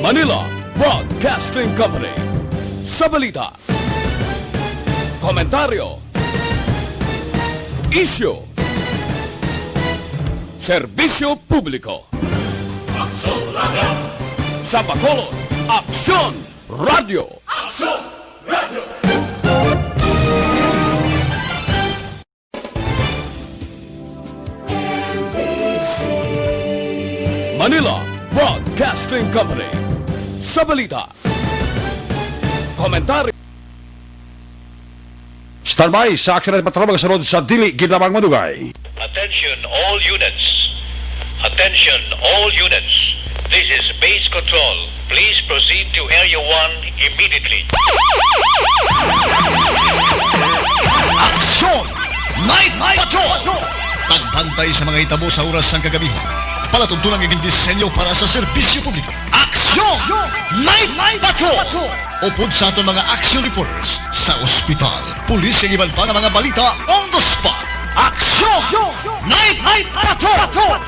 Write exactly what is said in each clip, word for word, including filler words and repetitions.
Manila Broadcasting Company. Sa balita, komentaryo, isyu, serbisyo publiko. Sa Bacolod, Aksyon Radio. Manila Broadcasting Company. Sa balita, komentaryo. Standby sa Aksyon at Patrol, mga sunod sa dili gid lamang madugay. Attention all units. Attention all units. This is base control. Please proceed to Area one immediately. Aksyon! Night Patrol! Pagbantay sa mga hitabo sa oras sang kagabi. Palatuntunan nga gindisenyo para sa serbisyo publiko. Aksyon! Night Patrol! Upod sa aton mga action reporters sa ospital, pulis, kag iban pa nga mga balita on the spot. Aksyon! Night Patrol!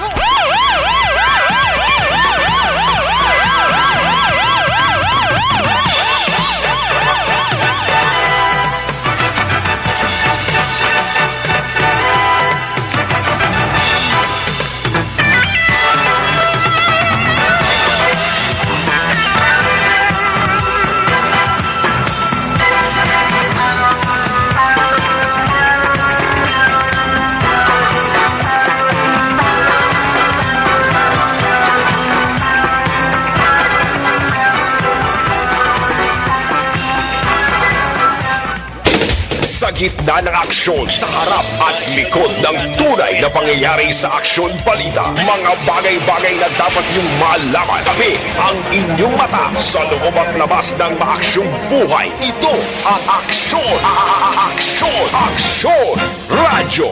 Sa gitna ng aksyon, sa harap at likod ng tunay na pangyayari sa aksyon balita, mga bagay-bagay na dapat niyong malaman. Kami ang inyong mata sa loob at labas ng maaksyong buhay. Ito ang Aksyon, a- a- a- Aksyon, Aksyon Radyo.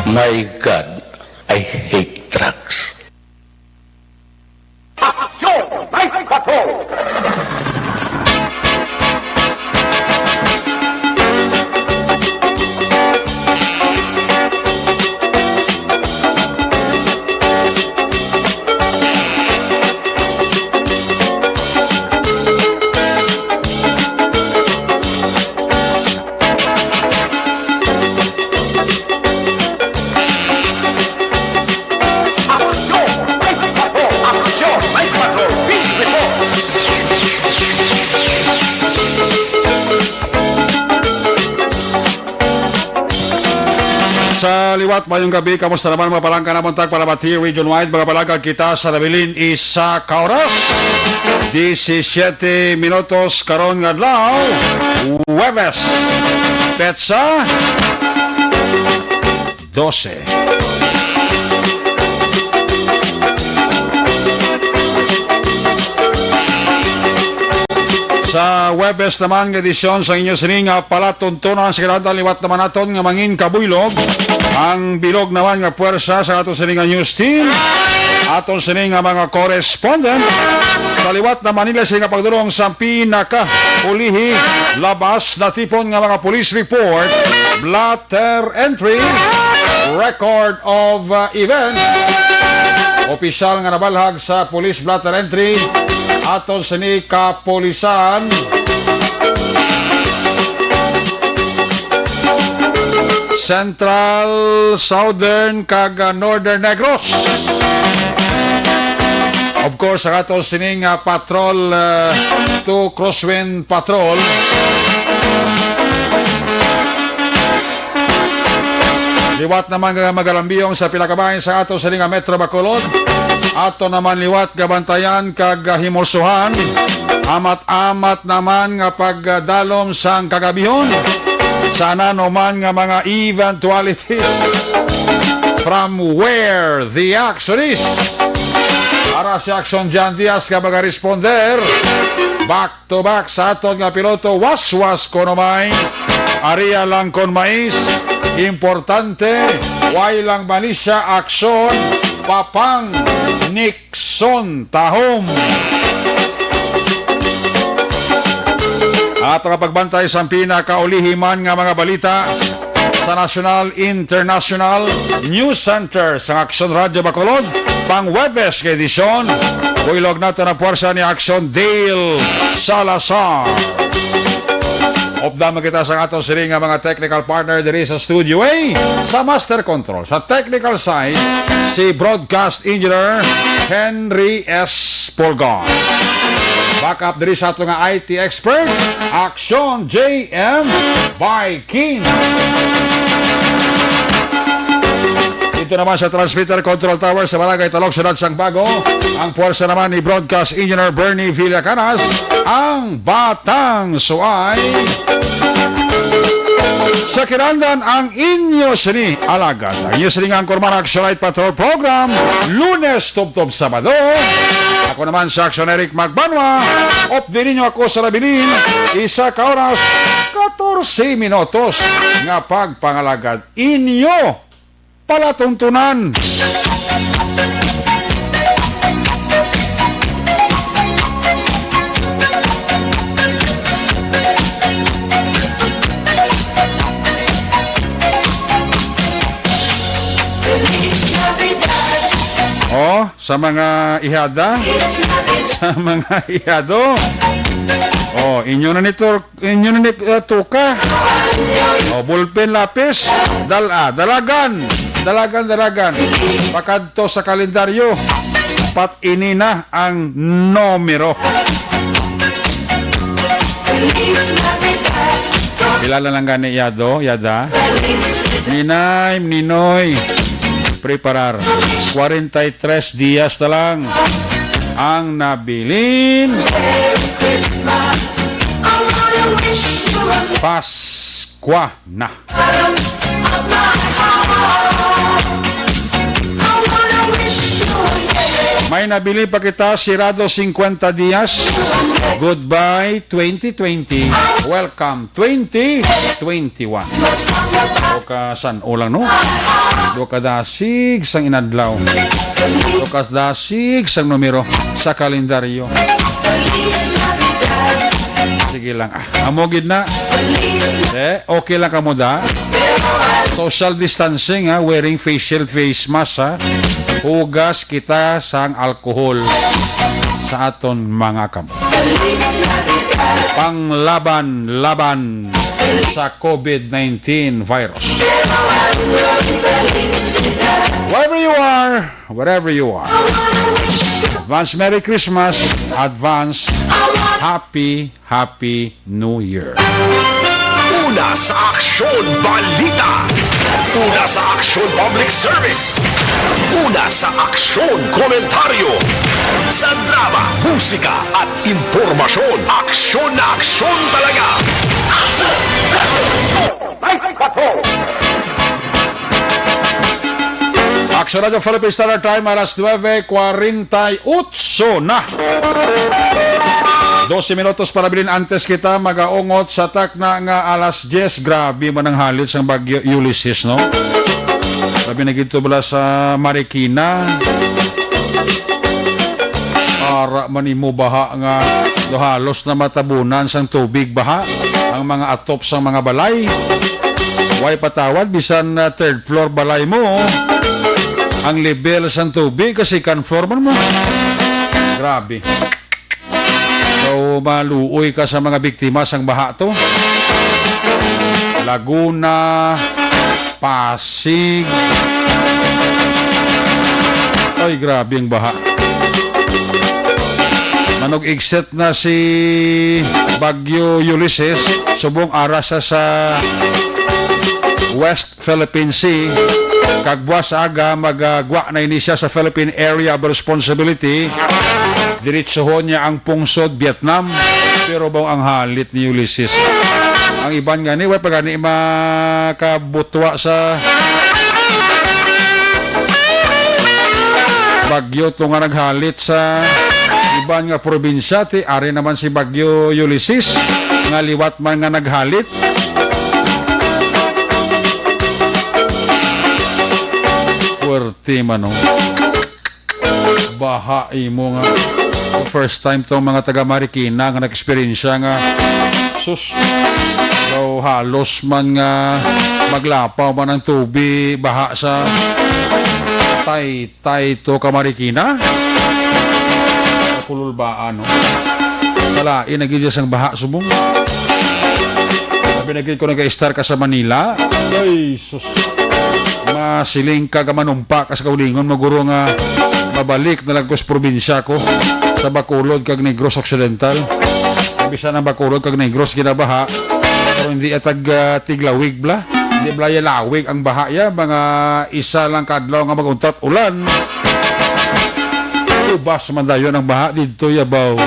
My God, I hate trucks. Aksyon! May Patrol! Sa liwat, mayong gabi. Kamusta naman, mga palangga namon tagpalamati region-wide? Mga palangga, kita sa nabilin isa ka oras, disisiete minutos karon nga adlaw, Huwebes, petsa dose. Sa Huwebes naman nga edisyon sa inyo sini nga palatuntunan, sa kinahanglan liwat naman naton nga mangin kabuylog ang bilog naman nga puwersa sa aton sini nga news team, aton sini nga mga correspondent. Sa liwat naman nila sini nga pagdulong sa pinakaulihi, labas natipon nga mga police report, blotter entry, record of, uh, events, opisyal nga nabalhag sa police blotter entry, aton sini kapulisan, Central, Southern, kag, uh, Northern Negros. Of course, ang aton sining, ah, patrol, ah, two Crosswind Patrol. Liwat naman nga magalambiyong sa pila ka bahin sa aton sining nga Metro Bacolod. Ato naman liwat gabantayan kag, ah, himulsuhan. Amat-amat naman nga pagdalom sang kagabihon sa nanuman nga mga eventuality. From where the action is. Ara si Action John Diaz nga magaresponder. Back to back sa aton nga piloto, waswas kuno may. Aria lang kon mais, importante, way lang malisya, aksyon, papang, Nixon, tahom. Ato nga pagbantay sa pinakaulihi man nga mga balita. sa National International News Center sang Aksyon Radyo Bacolod, pang Huwebes nga edisyon. Buylog nato ang puwersa ni Aksyon Dale Salazar. Updan man kita sa aton sini nga mga technical partner diri sa Studio A, sa Master Control, sa technical side, si Broadcast Engineer Henry S. Polgon. Backup diri sa ato nga I T expert, Aksyon J M Viking. Dito naman sa Transmitter Control Tower sa Barangay Talog, Siyudad sang Bago, ang puwersa naman ni Broadcast Engineer Bernie Villacanas, ang Batang Suay. Sa kinahanglan ang inyo sini alagad. Ang inyo sini nga Anchorman Action Night Patrol Program, Lunes tubtob Sabado. Ako naman si Action Eric Magbanwa. Updi ninyo ako sa nabilin, isa ka oras, katorse minutos nga pagpangalagad. Inyo palatuntunan. Oh, sa mga ihada, sa mga ihado. Oh, inyo na nito, inyo na nito, uh, tuka. Oh, ballpen, lapis, dal-, ah, dalagan, dalagan, dalagan. Pakadto sa kalendaryo, pat ini na ang numero. Kilala lang gani, yado, yada. Ninay, ninoy, preparar. Kwarenta y tres dias na lang ang nabilin. Paskwa na. May nabilin pa kita, sirado cincuenta dias. Goodbye twenty twenty. Welcome twenty twenty-one. Duha ka san-o lang, no? Duha ka dasig sang inadlaw. Duha ka dasig sang numero sa kalendaryo. Sige lang, ah. Amo gid na. Eh, okay lang kamo da. Social distancing, ha, wearing facial face mask, ha. Hugas kita sang alcohol sa aton mga kamot. Panglaban-laban sa COVID nineteen virus. Wherever you are, wherever you are, advance Merry Christmas, advance Happy Happy New Year. Una sa Aksyon Balita. Una sa Aksyon Public Service. Una sa Aksyon Komentaryo. Sa drama, musika at impormasyon, aksyon na aksyon talaga. Aksyon! Aksyon Radyo Philippine Standard Time, alas nuebe kwarenta y ocho na. Dose minutos para bilin antes kita magaungot sa takna nga alas diyes. Grabe man ang halit sang Bagyo Ulysses, no? Grabe na gid to bala sa Marikina. Ara man imo baha nga do halos na matabunan sang tubig baha ang mga atop sang mga balay. Way patawad bisan, ah, third floor balay mo, ang level sang tubig kasi second floor man mo. Grabe. So, maluoy ka sa mga biktima sang baha to. Laguna, Pasig. Ay, grabe ang baha. Manog-exit na si Bagyo Ulysses, subong ara sa, sa West Philippine Sea, kag buwas sa aga magagwa na ini siya sa Philippine Area of Responsibility. Diretsohon niya ang pungsod Vietnam, pero mao ang halit ni Ulysses. Ang iban gani, wa pa gani makabutwa sa bagyo to nga naghalit sa iban nga probinsya. Ti ari naman si Bagyo Ulysses nga liwat man nga naghalit. Puwerte man, no? Baha imo nga. First time tong mga taga Marikina nga nag-eksperyensya nga Sus. Daw halos man nga maglapaw man ang tubig, baha sa Taytay to ka Marikina. Sa Kululbaan, no? Kalain na gid sang baha subong. Sabi na gid ko nag-star ka sa Manila. Ay, sus. Masiling ka ka manumpa ka sa kaulingon mo, guro, nga mabalik na lang ko sa probinsya ko, sa Bacolod kag Negros Occidental. Bisan ang Bacolod kag Negros ginabaha, pero hindi atag, ah, tiglawig bla. Hindi bla ya lawig ang baha ya, mga isa lang kadlaw nga mag-untat ulan. Ubas man dayon ang baha didto, yabaw.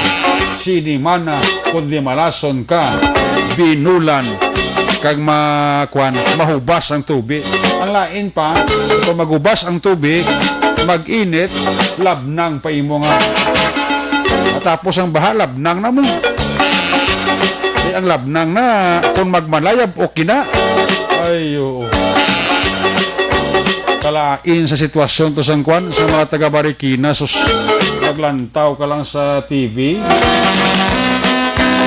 Sinimana, kundi malason ka, binulan, kag ma-, kwan, mahubas ang tubi. Ang lain pa, kung magubas ang tubi, mag-init, labnang pa imo nga. Matapos ang baha, labnang na mo. Di ang labnang na, kung magmalayab, okay na. Ay, oo. Kalain sa sitwasyon to sang kwan, sa mga taga Marikina, sus, maglantaw ka lang sa T V.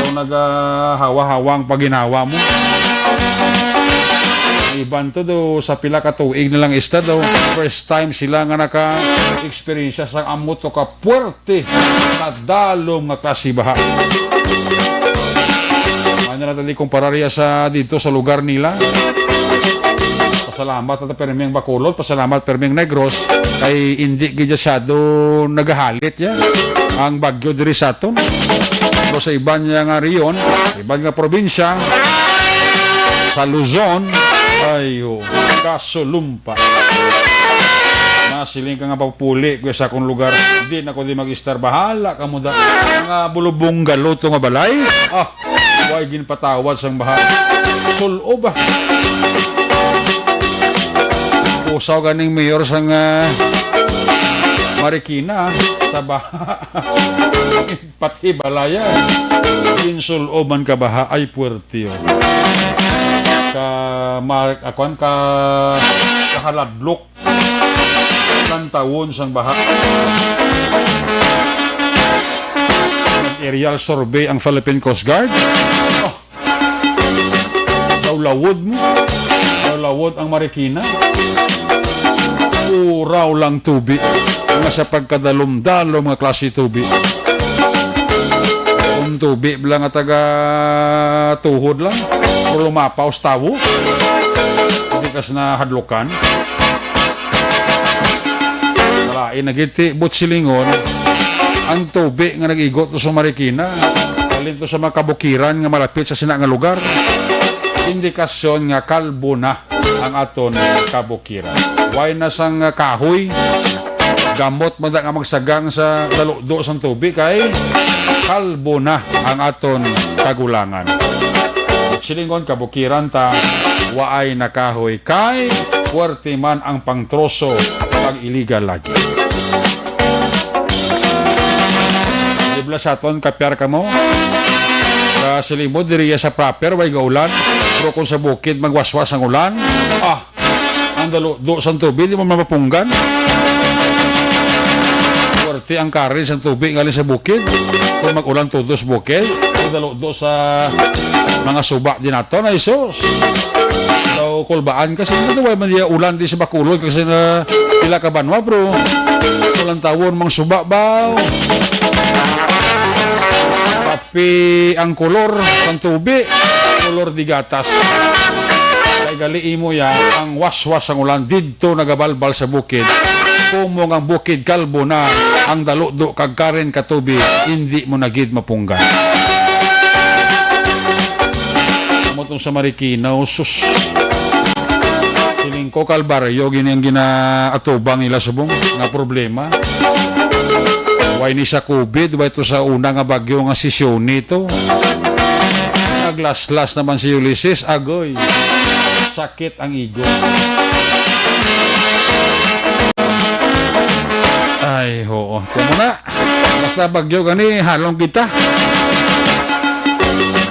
So, nagahawa-hawa ang paginawa mo. Iban to do, sa pila ka tuig nilang estado, first time sila nga naka-eksperyensya sa amo to ka puwerte, kadalom nga klase baha. Ano na tadi kumparar ya sa dito sa lugar nila? Pasalamat at permi ang Bacolod, pasalamat permi ang Negros, kay indi gid ya siya do nagahalit ya ang bagyo diri sa aton. Pero sa iban niya nga rehiyon, sa iban nga probinsya, sa Luzon, ayo, kasulumpa. Masiling ka nga pagpuli ko sa akong lugar, di na ko di mag-istar. Bahala ka mo da. Mga bulubong galuto nga balay. Ah, way ginpatawad sang baha. Sulob ba? Pusaw ganing mayor sang, ah, Marikina, sa baha. Pati balaya. Ginsulob man ka baha, ay puwerte, oh. Ka, ma-, akwan ka, kahaladlok. Lantawon sang baha. Nag-aerial survey ang Philippine Coast Guard. Oh. Daw lawod mo. Daw lawod ang Marikina. Uraw lang tubi. Nga sa pagkadalom-dalom nga klase tubi. Kung tubi lang nga taga tuhod lang. Pero lumapaw sa tawo. Hindi kas na hadlukan. Kalain na gid ti butsilingon ang tubi nga nag-igot to sa Marikina. Halin to sa mga kabukiran nga malapit sa sina nga lugar. Indikasyon nga kalbo na ang aton kabukiran. Way na sang kahoy, gamot man da nga magsagang sa daludo sang tubi kay kalbo na ang aton kagulangan. Silingon, kabukiran ta, waay na kahoy kay puwerte man ang pangtroso pag iligal lagi. Di bala sa aton, kapyar kamo? Sa silimod, diri sa proper, way gaulan. Pero kung sa bukid, magwaswas ang ulan. Ah, ang daludo sang tubig, di mo mapunggan. Puwerte ang karin sang tubig ngali sa bukid. Kung mag-ulan, tudos bukid. Ang daludo sa mga suba din nato, na isos. So, kulbaan kasi, ano, way man diya ulan di sa Bacolod kasi na pila ka banwa, bro. Ulan tawon, mang suba ba? Kape ang kolor sang tubi, kolor di gatas. Kay gali imo ya, ang waswas sang ulan didto nagabalbal sa bukid. Kumong ang bukid kalbo na, ang daludo kag karen ka tubi, indi mo na gid mapunggan. Amo tong sa Marikina, oh, sus. Siling ko, kalbaryo, gini ang ginaatubang nila subong nga problema. Way ni sa COVID, way to sa una nga bagyo nga si Sione to. Naglaslas naman si Ulysses, agoy. Sakit ang igo. Ay, oo. Kamo na. Basta bagyo gani, halong kita.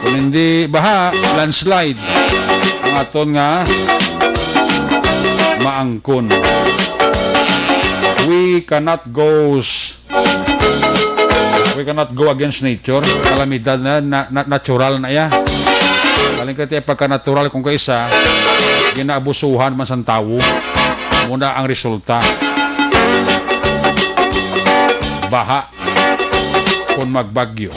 Kung hindi baha, landslide. Ang aton nga maangkon. We cannot go s-, we cannot go against nature. Kalamidad na, na, na, natural na iya. Kaling kay pagka-natural kung kaisa, ginaabusuhan man sang tawo. Muna ang resulta. Baha kung magbagyo.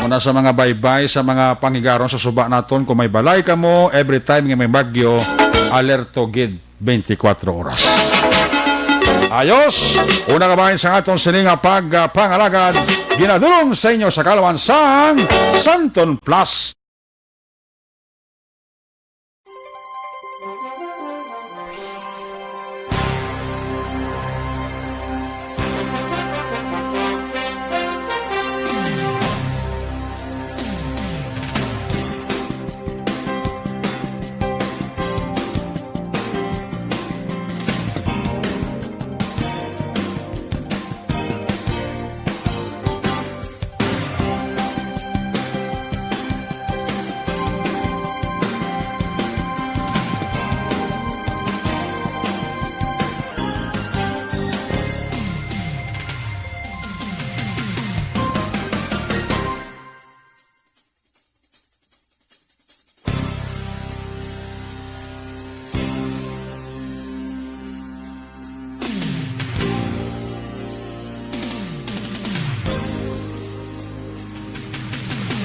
Muna sa mga baybay, sa mga panghigaron sa suba naton, kung may balay kamo, every time nga may bagyo, alerto gid twenty-four oras. Ayos, una ka bahin sa aton sini nga pagpangalagad, ginadulong sa inyo sa kalawan sang Santon Plus.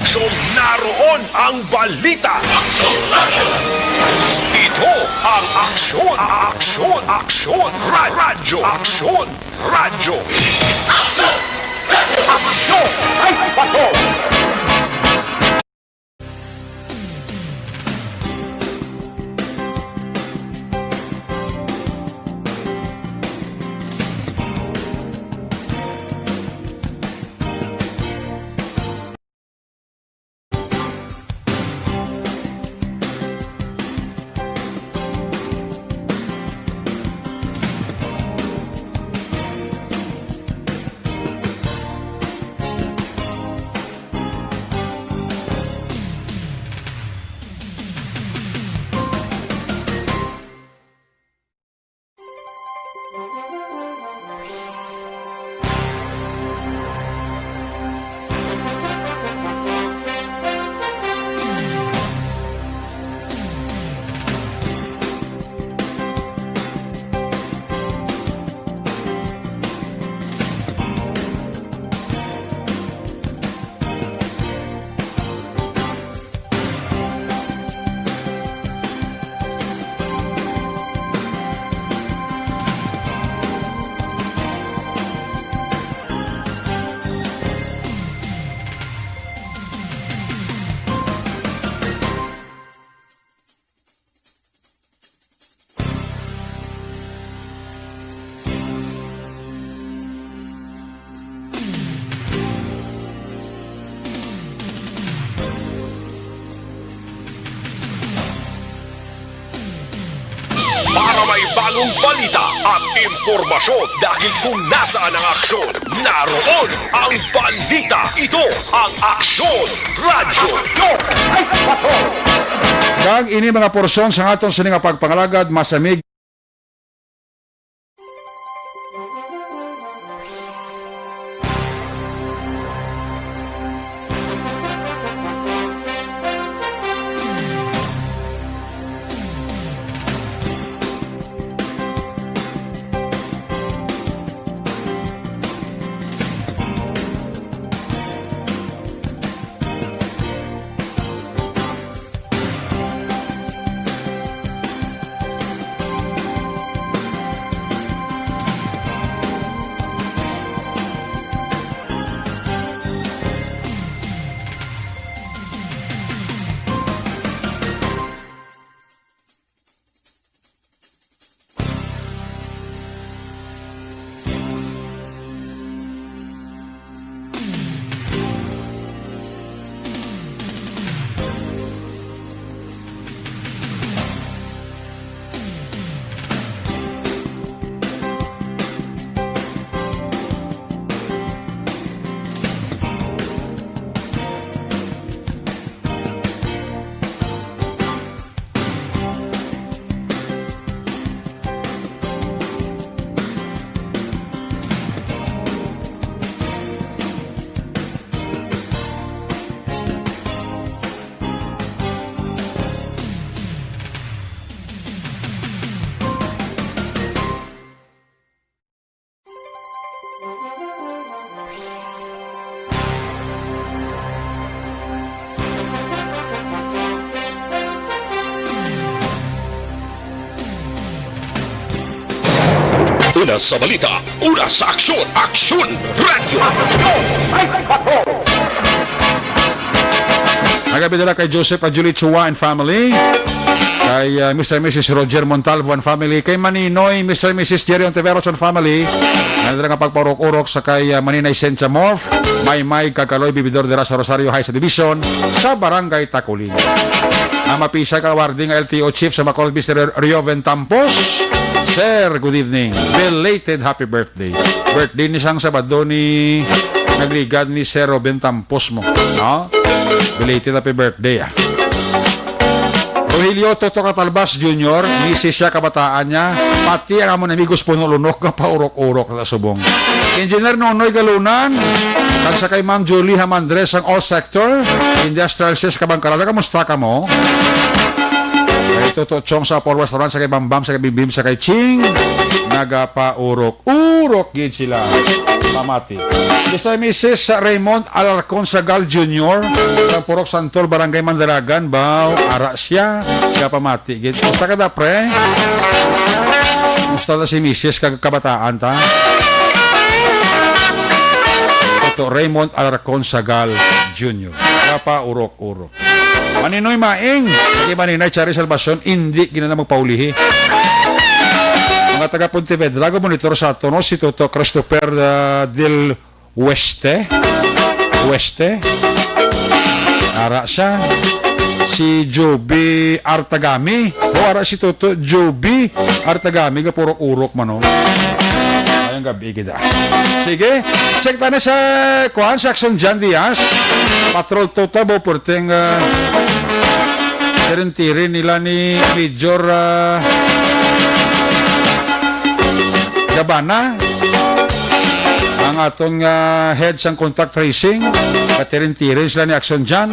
So, naroon ang balita. Ito ang Aksyon, Aksyon, Aksyon, Ra-, Radyo, Aksyon, Radyo. Aksyon! Aksyon! Ay, bato! Para may bagong balita at impormasyon, dahil kung nasaan ang aksyon, naroon ang balita. Ito ang Aksyon Radyo. Kag ini mga porsyon sa aton sini nga pagpangalagad, masamig. Una sa balita, una sa aksyon, Aksyon Radyo. Nagabidala kay Joseph at Julie Chua and family, kay, ah, Mister and Missus Roger Montalvo and family, kay Maninoy, Mister and Missus Jerry Ontiveros and family, nga nila nga pagpaurok-urok sa kay, ah, Maninay Sentia Morf, Maymay, kag Kaloy Bibidor dira sa Rosario High Subdivision sa Barangay Taculing. Ang mapisay ka wardi nga L T O chief sa Bacolod, Mister Rioven Tampos. Sir, good evening. Belated happy birthday. Birthday ni sang Sabado ni nagligad ni Sir Robin Tampos mo. No? Belated happy birthday, ah. Rogelio Toto Catalbas Junior, misis siya kabataan niya, pati ang amon amigos Puno Lunok nga paurok-urok sa subong. Engineer Nonoy Galunan, kag sa kay Ma'am Julie Hamandres ang all sector, industrial sales kabangkalan. Kamusta ka mo? Kay Toto Chong sa Apollo Restaurant, sa kay Bambam, sa kay Bibim, sa kay Ching, nagapaurok-urok gid sila. Pamati. Mister and Missus Raymond Alarcon Sagal Junior, sa Purok Santol, Barangay Mandalagan, baw, ara siya, kapamati gid. Kumusta ka da, pre? Kumusta na si Missus kag kabataan ta? Ito, Raymond Alarcon Sagal Junior. Kapaurok-urok. Maninoy Maing, kay Maninay Cherry Salvacion, hindi gid na magpaulihi. Mga taga Pontevedra, go monitor sa ato, no? Si Toto Christopher, ah, Del Weste. Weste. Ara siya. Si Joby Artagami. O, ara si Toto Joby Artagami, nga puro urok man, no? Ayang gabi kita. Sige, check tayo sa, kuan, sa Action John Diaz. Patrol Toto, bo, perting, ah, tirin-tirin nila ni Major, ah, Gabana. Ang aton nga head sang contact tracing, katirin-tirin sila ni Action John.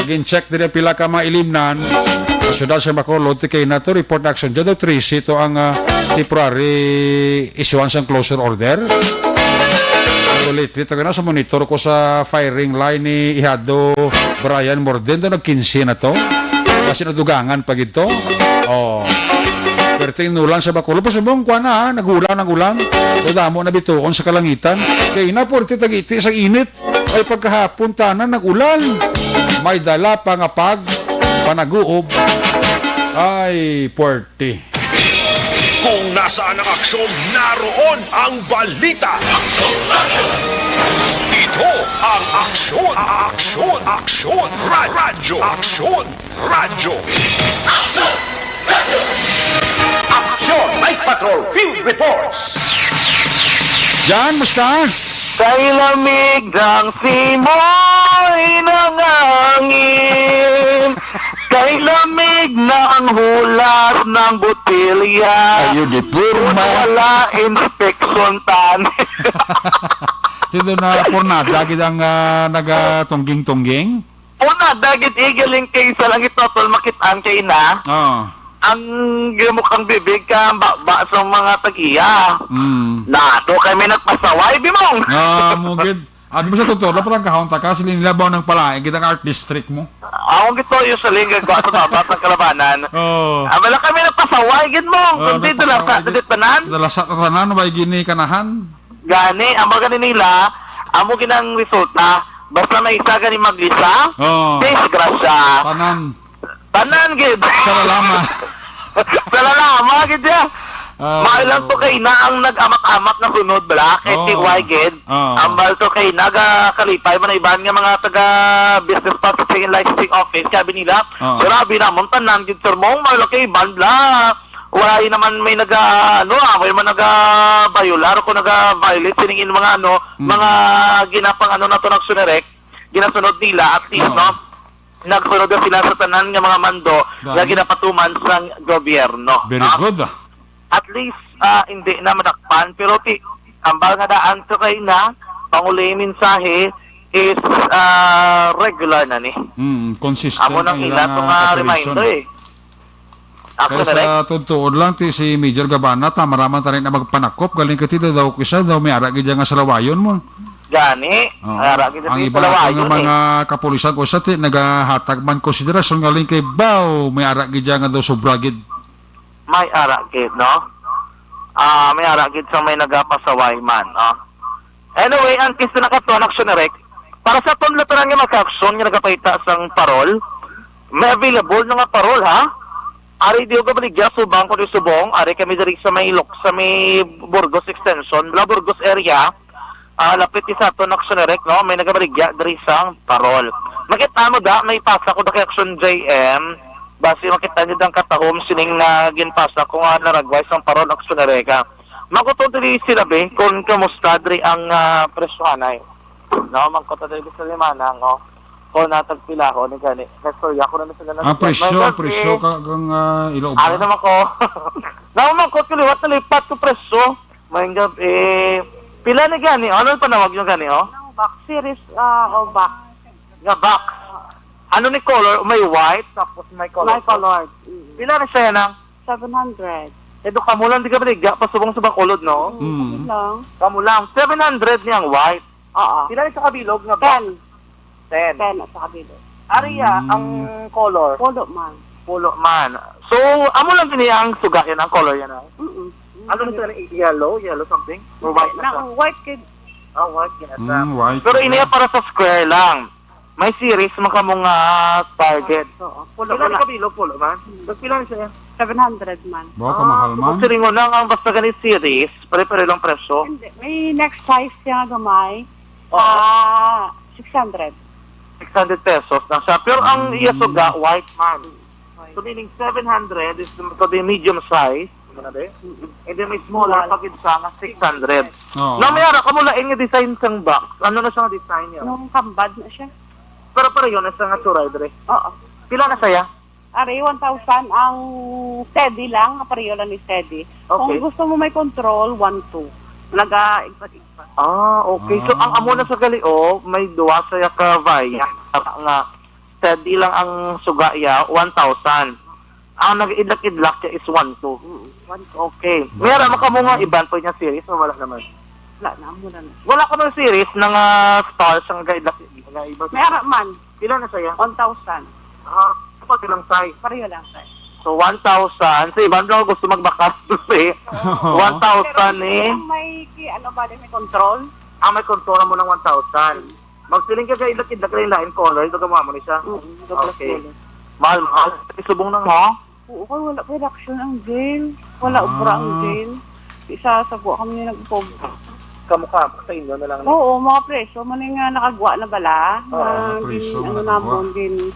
Naging check diri pila ka mga ilimnan. Sa syudad sa Bacolod, tikay na to, report na Action John. Daw trisi to ang, ah, temporary issuance sang closure order. Pero lately, taga na sa monitor ko sa firing line ni Ihado Brian Morden, daw nag quince na to. Kasi nadugangan pa gid to. Oh. Perting nulan sa Bacolod. Pasubong, kuha na, ha? Nag-ulan, nag-ulan. So, damo na bituon sa kalangitan. Kay na, purti tagiti sa init. Ay, pagkahapon, tanan nag-ulan. May dala pa nga pag panaguob. Ay, puwerte. Kung nasaan ang aksyon, naroon ang balita. Ito ang Aksyon, Aksyon, Aksyon, Ra-, Radyo, Aksyon. Radyo. Action! Night Patrol Field Reports. Jan, musta? Kay lamig ng simoy ng hangin, kay lamig ng hulas ng botelya. Ayaw di porma. Wala inspection tan. Sino na pornada gid ang, ah, nagatungging-tungging? Una, dagit igaling kay sa langit na tol makit-an kay na. Oo. Ang gimok ang bibig ka baba sa mga tag-iya. Mm. Na, do kami nagpasaway, Bimong. Ah, mo gid. Abi mo sa totoo, dapat ang kahon ta ka, sila nila ba nang palain, kita ang art district mo? Ako gito yung sa lingag ko sa baba sa kalabanan. Oo. Ah, wala kami nagpasaway, gid mo. Oo, Kundi dala sa nagpasaway, dagit tanan. Dala sa tanan, may gini kanahan. Gani, ang mga nila, amo ginang resulta, basta may isa gani maglisa, Oo. Disgrasya. Tanan. Tanan, gid. Sa lalama. Sa lalama, gid, ya. Ah, Mahal lang to oo. Kay na ang nag-amak-amak na sunod, bala, kay Oo. T Y, gid. Oo. Ambal to kay nagakalipay man ang iban nga mga taga business processing and licensing office, sabi nila, Oo. Grabe namon, tanan, gid, sir, mong mahal kay iban, bala. Wala naman may naga, ano, ah, may man naga-violar o naga-violate sining mga, ano, Mm. mga ginapang, ano, nato nagsunirek, ginasunod nila, at least, Oo. no, nagsunod na sila sa tanan nga mga mando nga Gani. ginapatuman sa gobyerno, Very no? good, ah. At least, ah, hindi na madakpan, pero ti, ambal nga daan to kay na, panguli mensahe is, ah, regular na ni. Mm, consistent Amo nang ang ila ilang, to ah, nga operation. Reminder, eh. Ako Kaya na rin. Sa tutuod lang, ti si Major Gabana, tama raman tayo na magpanakop, galing ka ti daw, kisa daw may ara gid nga salawayon mo. Gani, Oo. may ara gid Ang ti iba salawayon, nga eh. mga kapulisan ko sa ti, nagahatag man konsiderasyon, galing kay baw, may ara gid nga daw sobra gid. May ara gid, no? Ah, may ara gid sa may nagapasaway man, ah. Anyway, ang case na kato, ang action direct, para sa aton veteran nga maka-action nga nagapahita sang parol, may available na nga parol, ha? Ari di ko baligya, subong ko di subong, ari kami diri sa may Ilok, sa may Burgos Extension, La Burgos area, ah, lapit di sa aton action direct, no? May nagabaligya diri sang parol. Makita mo da, may pasa ko da kay action J M, basi makita niyo dang katahom sining, ah, ginpasa ko nga naragway sang parol action direct, ah. Makuto diri sila, be, kung kamusta diri ang, ah, presyohanay. No, magkuto diri sa limanang, oh. Kung natagpilahon ni gani. Kay storya ko na sila. Ah, presyo, presyo ka, kang, ah, Ilog, Ari ah? Naman ko. Naman ko, kaliwat na lipat ko presyo. Mayong gabi. Pila ni gani? Ano ang panawag yung gani, oh? Ng box, series, ah, o box. Nga box. Ano ni color? May white, tapos may color. May color. Mm. Pila na siya yan, ah? Seven hundred. Eh, do kamo lang di ka baligya, pasubong sa Bacolod, no? Mm, Mm. Lang. Kamo lang. Seven hundred niyang white. Oo. Pila sa kabilog nga box? Ten. Ten. Ten at sa kabilog. Aria, Mm. ang color? Polo man. Polo man. So, amo lang din ang suga yan, ang color yan, ah? Mm-mm. Ano nito na, yellow? Yellow something? Or white na siya? Nang white kid. Ah, white yan, ah. Mm, white Pero yan, iniya ah. Para sa square lang. May series man kamo nga target. Oo. Polo Pila man ni na. Kabilog? Polo man? Pila ni siya? Seven hundred man. Wow, kamahal man. Siringon lang ang basta gani series, pare-pare lang presyo. Hindi. May next size siya nga gamay. Oo. Ah, six hundred. Six hundred pesos lang siya. Pero ang Mm. iya suga, white man. White. So, meaning seven hundred is the, the medium size. Ano na, be? Mm-mm. And then may smaller Small. Pa gid siya nga six hundred. Oo. Na may ara kamo lain nga design sang box. Ano na siya nga design niya? Yung kambad na siya. Pero pareho na siya nga suray, dre. Oo. Pila na siya? Ari, one thousand ang steady lang, ang pareho lang ni steady. Okay. Kung gusto mo may control, one two. Naga-igpat-igpat. Ah, okay. So, ang amo na sa gali, oh, may duwa sa ka via nga steady lang ang suga iya, one thousand. Ang nag-idlak-idlak siya is one two. Mm, one two. Okay. May ara man kamo nga iban pa niya series o wala naman? Wala na, amo na na. Wala ka man series na nga star sa nga idlak nga iba? May ara man. Pila na siya? One thousand. Ah, kapag ilang size? Pareho lang size. So, one thousand. Sa iban lang gusto magbakal, eh. Oo. One thousand, eh. Pero may ki-, ano ba, may control? Ah, may control mo ng one thousand. Magsiling ka kay idlak-idlak rin lain color, ito ka mo ni siya. Mm, double Okay. color. Mahal, mahal. Isubong na mo? Oo, kay wala pa reaction ang jail. Wala Ah. obra ang jail. Isa sa buwa kami nag-pob. Kamukha sa inyo na lang. Oo, mga preso. Mali nga nakagwa na bala. Oo. Nga Mga preso gin-, nga ano nakagwa. Namon, gin-,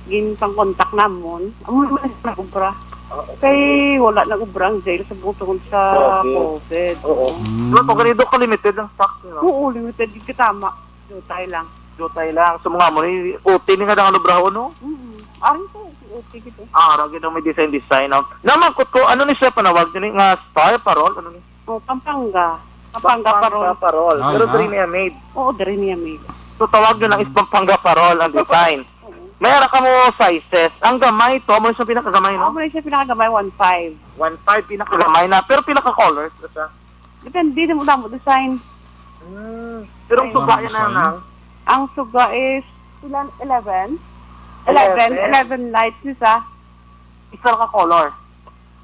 gin pang contact namon. Amo naman ang nag-obra. Oo. Kay wala nag-obra ang jail sa butungod sa Grabe. COVID. Oo. Mm. Diba, pag ganito ka, limited ang stock, no? Oo, limited. Di ka tama. Jutay lang. Jutay lang. So, mga mo ni, O T ni nga nang ano, braho, no? Mm. Arin ko, O T gid, eh. Ah, ra gid ang may design-design, no? Namangkot ko, ano ni siya panawag ni nga star parol? Ano ni? Oh, Pampanga. Pampanga Pampanga parol. Parol. Ah, Pero yeah. Diri niya made. Oo, diri niya made. So, tawag nyo lang is Pampanga parol ang design. Oo. May ara ka mo sizes. Ang gamay to, amo siya pinakagamay, no? Amo na siya pinakagamay, one five. One five, pinakagamay na. Pero pinaka-colors, basta. Depende na mo, damo design. Hmm. Pero ang Ay, suga ma'am, yan na design. Nang? Ang suga is, ilan? Eleven? Eleven, Eleven. Eleven lights isa. Isa ka color?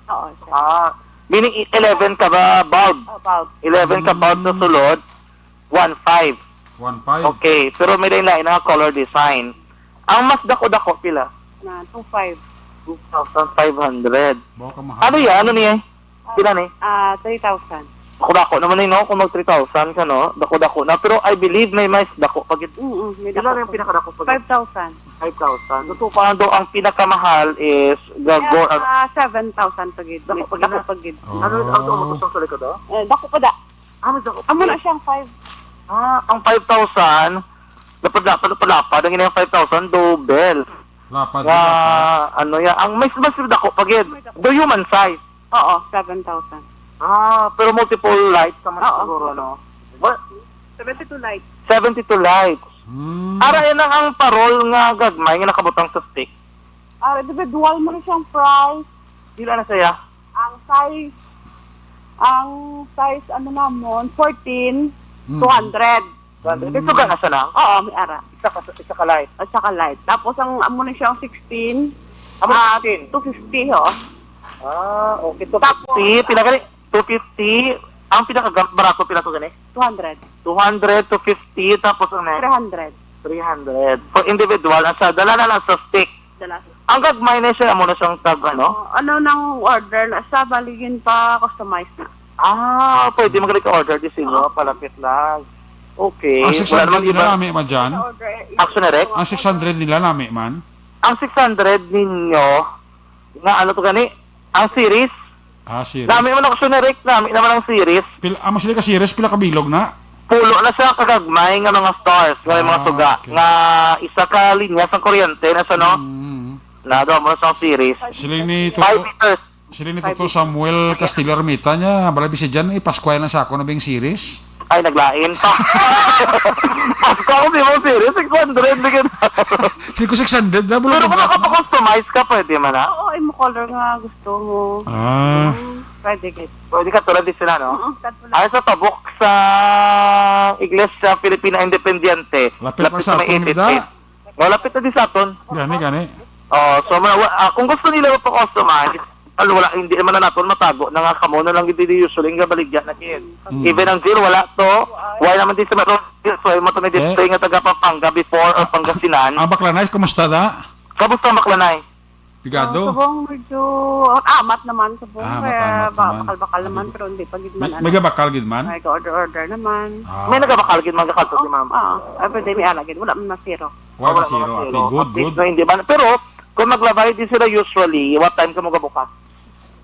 Oo, isa. Ah, meaning i-, eleven ka ba bulb? Oh, bulb. Eleven ka bulb sa Mm. Sulod, one five. One five. Okay, pero may lain-lain nga color design. Ang mas dako-dako, pila? Na two five. Two thousand five hundred. Baka mahal. Ano yan? Ano niya? Pila ni? Ah, three thousand. Dako-dako naman eh, no? Kung mag three thousand ka, no? Dako-dako na. Pero I believe may mas dako pa gid. Mm, may Pila dako na yung pa. Pinakadako pa gid? Five thousand. Five thousand. So, so, paano daw ang pinakamahal is the Kaya, gold? Ah, seven thousand pa gid. Dako pa gid Dako na. Pa gid. Oh. Ano, ano, ano, ano, sa likod, oh? Eh, dako pa da. Ah, mas dako pa Amo gid. Na siyang five. Ah, ang five thousand, lapad-lapad, lapad-lapad, ang inyong five thousand, double. Lapad, Nga, lapad. Ano ya, ang mas, mas dako pa gid. May dako. The human size. Oo, seven thousand. Ah, pero multiple lights naman Oo. Siguro, no? What? Seventy-two lights. Seventy-two lights. Hmm. Ara, yan ang, ang parol nga gagmay nga nakabutang sa stick. Ah, individual mo na siyang price. Pila na siya? Ang size, ang size, ano namon, fourteen, Hmm. two hundred. Two hundred. Hmm. Ito ka na siya na? Oo, may ara. Isa ka, isa ka light. At saka light. Tapos ang amo na siya ang sixteen. Amo Ah, sixteen? Two fifty, ho. Ah, okay. Two fifty. Tapos, pila ka ni? fifty, ang pinakabarato pila to gani? Two hundred. Two hundred to fifty, tapos ang next? Three hundred. Three hundred. For individual, ang sa dala na lang sa stick. Dala sa Ang gagmay na siya, amo na siyang tag, ano? Oh, ano nang order na sa baligin pa customize na. Ah, pwede magaling ka order di sa inyo, palapit lang. Okay. Ang Wala six hundred namang nila iba. nami man dyan? Order, eh, Action Direct? Ang six hundred nila nami man? Ang six hundred ninyo, nga ano to gani? Ang series? Ah, series. Nami man ako siya na Rick, nami naman ang series. Pil amo sila ka series, pila ka bilog na? Pulo na siya kagagmay nga mga stars, nga may mga Ah, suga. okay. Nga isa ka linya sa kuryente na siya, no? Mm. Na, do mo sa series. Sila ni Five Toto, meters. sila ni Five Toto meters. Samuel Castillo Armita niya, bala bisi dyan, ipaskway lang sa ako na bing series. Ay, naglain pa. Ako, di mo series, six hundred, di ka na. Hindi ko six hundred, na, Pero bulong kung ka. Makapa-customize ka, pwede man, ha? Oo, imo color nga gusto mo. Ah. Mm, pwede gid. Pwede ka tulad di sila, no? Oo, katulad. Ay, sa tabok sa Iglesia Filipina Independiente. Lapit Lapit pa sa sa may aton, eighty-eight. da. Oh, lapit na di sa aton. Gani, gani. Oh, so, ma-, wa-, ah, kung gusto nila pa-customize, al-, wala, hindi naman na naton matago na nga kamo na lang gid di usually nga baligya na gid. Mm. Even ang jail, wala to. Why naman di sa meron? So, imo to may Eh? display nga taga Pampanga before or Pangasinan. Ah, Baklanay, kumusta da? Kamusta ang Baklanay? Pigado? Ang subong medyo amat naman, subong. Ah, amat, kaya amat ba-, naman. Bakal-bakal naman, pero hindi pa gid May, man, may ano. Gabakal gid man? May order-order naman. Ah. May nagabakal gid man kakadto si ma'am. Ah, everyday may alagid. Wala man masiro. Wala Wala man masiro, man ate. masiro. Good, At least good. na hindi man. Pero, kung maglabay din sila usually, what time ka mo gabukas?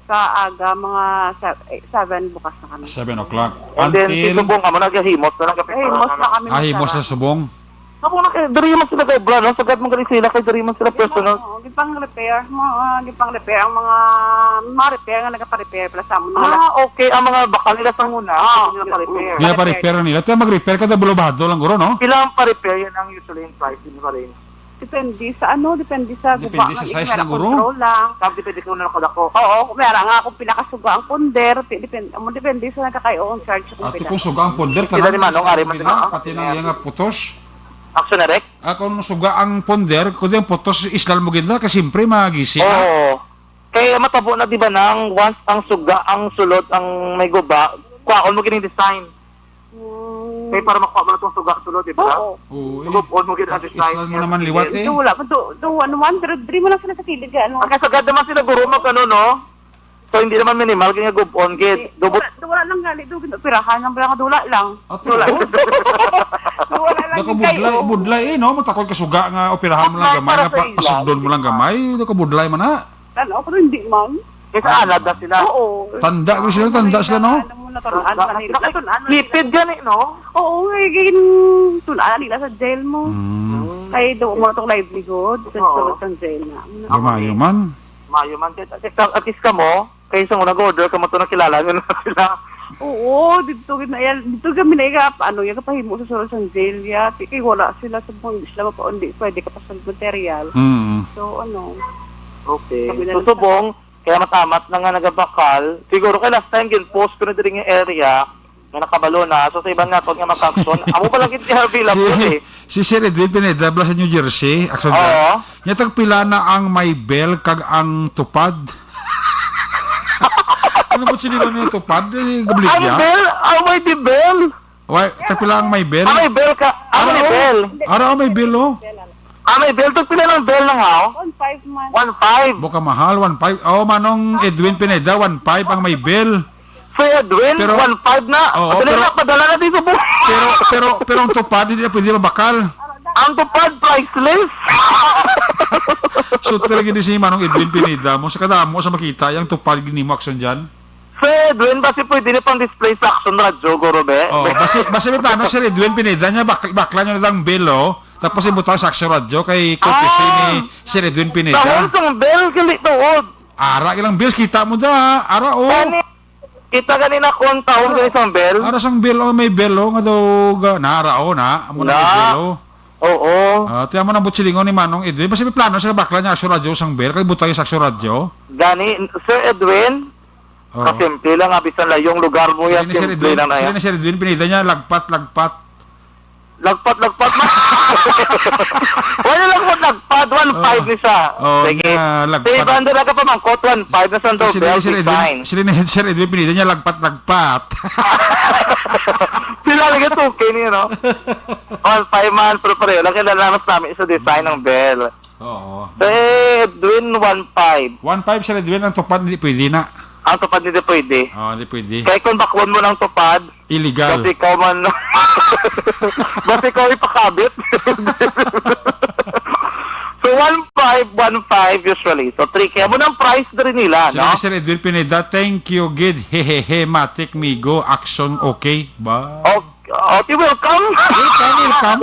Sa aga, mga se-, eh, seven bukas na kami. Seven o'clock. And then, Until si Subong, amo, naghahimos na lang kape. Himos na kami Ah, himos sa magsara. Subong? Amo na kay, diri man sila kay Bra, no? Sagad man gali sila kay diri man sila Di man, personal. Oo, gipang-repair mo, ah, gipang-repair ang mga, mga repair nga nagapa-repair pala sa amon, mga Ah, okay. Ang mga bakal nila sa una, Ah, hindi nila pa-repair. Hindi na pa-repair nila. Kaya mag-repair ka, bulubado lang guro, no? Pila ang pa-repair yan ang usually yung price din pa rin? Depende sa ano, depende sa guba Depende sa nga size ila na guro. Control lang. Kag depende kung ano kadako. Oo, kung may ara nga akong pinakasuga ang ponder, pi-, depend-, amo depende sa nagkakayo ang charge kung Ate, pila. Kung suga ang ponder, Sila ni Manong, ari man sila, ah. Pati na iya nga putos. Action direct? Ah, kung suga ang ponder, kundi ang putos, islan mo gid na, kasi siyempre, magisi na. Oo. Kay matabo na, di ba, nang once ang suga ang sulod, ang may guba, kwaon mo gining design. Mm. Kay para makuha mo na tong suga sulod, di ba? Oo. Oo, eh. Gub-on mo gid ang design Islan mo niya. Naman liwat, eh. Do, wala pa, do, do, ano, one hundred, diri mo lang sila sa kilid, ano. Ang kasagad naman sila, guro, mag, ano, no? So, hindi naman minimal, kaya gub-on, gid. Hindi. Gubot. Wala, wala lang gali, do, ginoperahan lang, wala, wala lang. Ate, Wala. oh. Wala lang Daw ka yung budlay, kayo. Budlay, eh, no? Matakod ka suga nga operahan mo lang Budlay gamay, para nga sa pa-, ilang. Pasudlon mo lang gamay, daw ka budlay man, ha? Tan-aw, pero hindi man. Kaysa anad na sila. Oo. Tanda, gid sila, tanda sila, no? Ano mo, natun-an Tanda. man nila. Natun-an man nila. Lipid gani, no? Oo, eh, gin-, tun-an nila sa jail mo. Mm. Kay do mo tong livelihood, sa Oo. sulod sang jail na. Gamay man. Mayo man, at, at, at least kamo, kay sa una nag-order kamo to, nakilala nyo na sila. Oo, dito gid na yan. Dito kami na iga, ano, yung kapahimo sa sulod sang jail, ya. Ti-, kay wala sila sa mga isla, mapa-, hindi pwede ka pa sa material. Mm. So, ano, Okay. Kami na So, lang sa subong, kaya matamat na nga nagabakal. Siguro kay last time, gin-post ko na diri nga area, nga nakabalo na. So, sa iban nga, nga makakson, amo pa lang gid available, Si, eh. si Sir Edwin Pineda, bala sa New Jersey, action Oo. Niya, tagpila na ang may bell kag ang tupad? Ano po sila na tupad? Eh, Ang gabligya? Bell? Ang may di Bell? Why, tagpila ang may bell? Ang may Bell ka? Ang may Ano? Bell? Ara, ang may bell, oh. Ang may Bell? Tagpila ng Bell na nga, oh? One five man. One five. Buka mahal, one five. Oh, Manong Edwin Pineda, one five ang may bell. Si Edwin, Pero, one five na. Oo, Dali pero, na, padala na dito po. pero, pero, pero ang tupad, hindi na pwede mabakal. Ang tupad, priceless. So, talaga din si Manong Edwin Pineda mo, sa kadamo sa makita, yung tupad, gini mo action dyan. Sir Edwin, basi pwede na pang display sa Action Radyo, guro, be? Oh, basi, basi may plano, Sir Edwin Pineda niya, bak-, bakla niya na ang bell, oh. Tapos ibutang sa Action Radyo kay courtesy Ah. ni Sir Edwin Pineda. Tahol sang bell, gali tuod. Ara, ilang bells, kita mo da, ara, oh. Gani, kita gani na kung tahol sa isang bell. Ara sang bell, oh, may bell, oh, nga daw, ga-, na, ara, oh, na. Amo na Na. May bell, oh. Oo. Ah, tiyan mo na butsilingon ni Manong Edwin. Basi may plano sa bakla niya, Action Radyo, sang bell, kay butang yung sa Action Radyo. Gani, Sir Edwin, Oo. Kasimple lang, ah, bisan layong lugar mo yan, Sila ni Sir simple Edwin, lang na sila yan. Ni Sir Edwin, pinida niya, lagpat, lagpat. Lagpat, lagpat, ma-, wala lagpat, lagpat. At one five Oh. ni siya. Oh, Sige. niya, lagpat. Si Evander, nagkapamangkot, one five na sa Sila, double, Sir Edwin, design. sila ni Sir Edwin Pineda niya, lagpat-lagpat. Sila lagi, two K niya, no? One five man, pero pareho lang, kailangan mas namin sa design ng bell. Oo. Si Edwin, one five. One five, Sir Edwin, ang tupad, hindi pwede na. Ang tupad, hindi pwede. Oo, hindi pwede. Kaya kung bakwon mo ng tupad, Illegal. Basi ikaw man. Basi ikaw ipakabit. So, one five, one five usually. So, three K. Amo nang price diri nila, Sila no? ni Sir Edwin Pineda, thank you, gid. Hehehe, matik, migo, action, okay. Ba? Oh, oh, you're welcome. Welcome, welcome.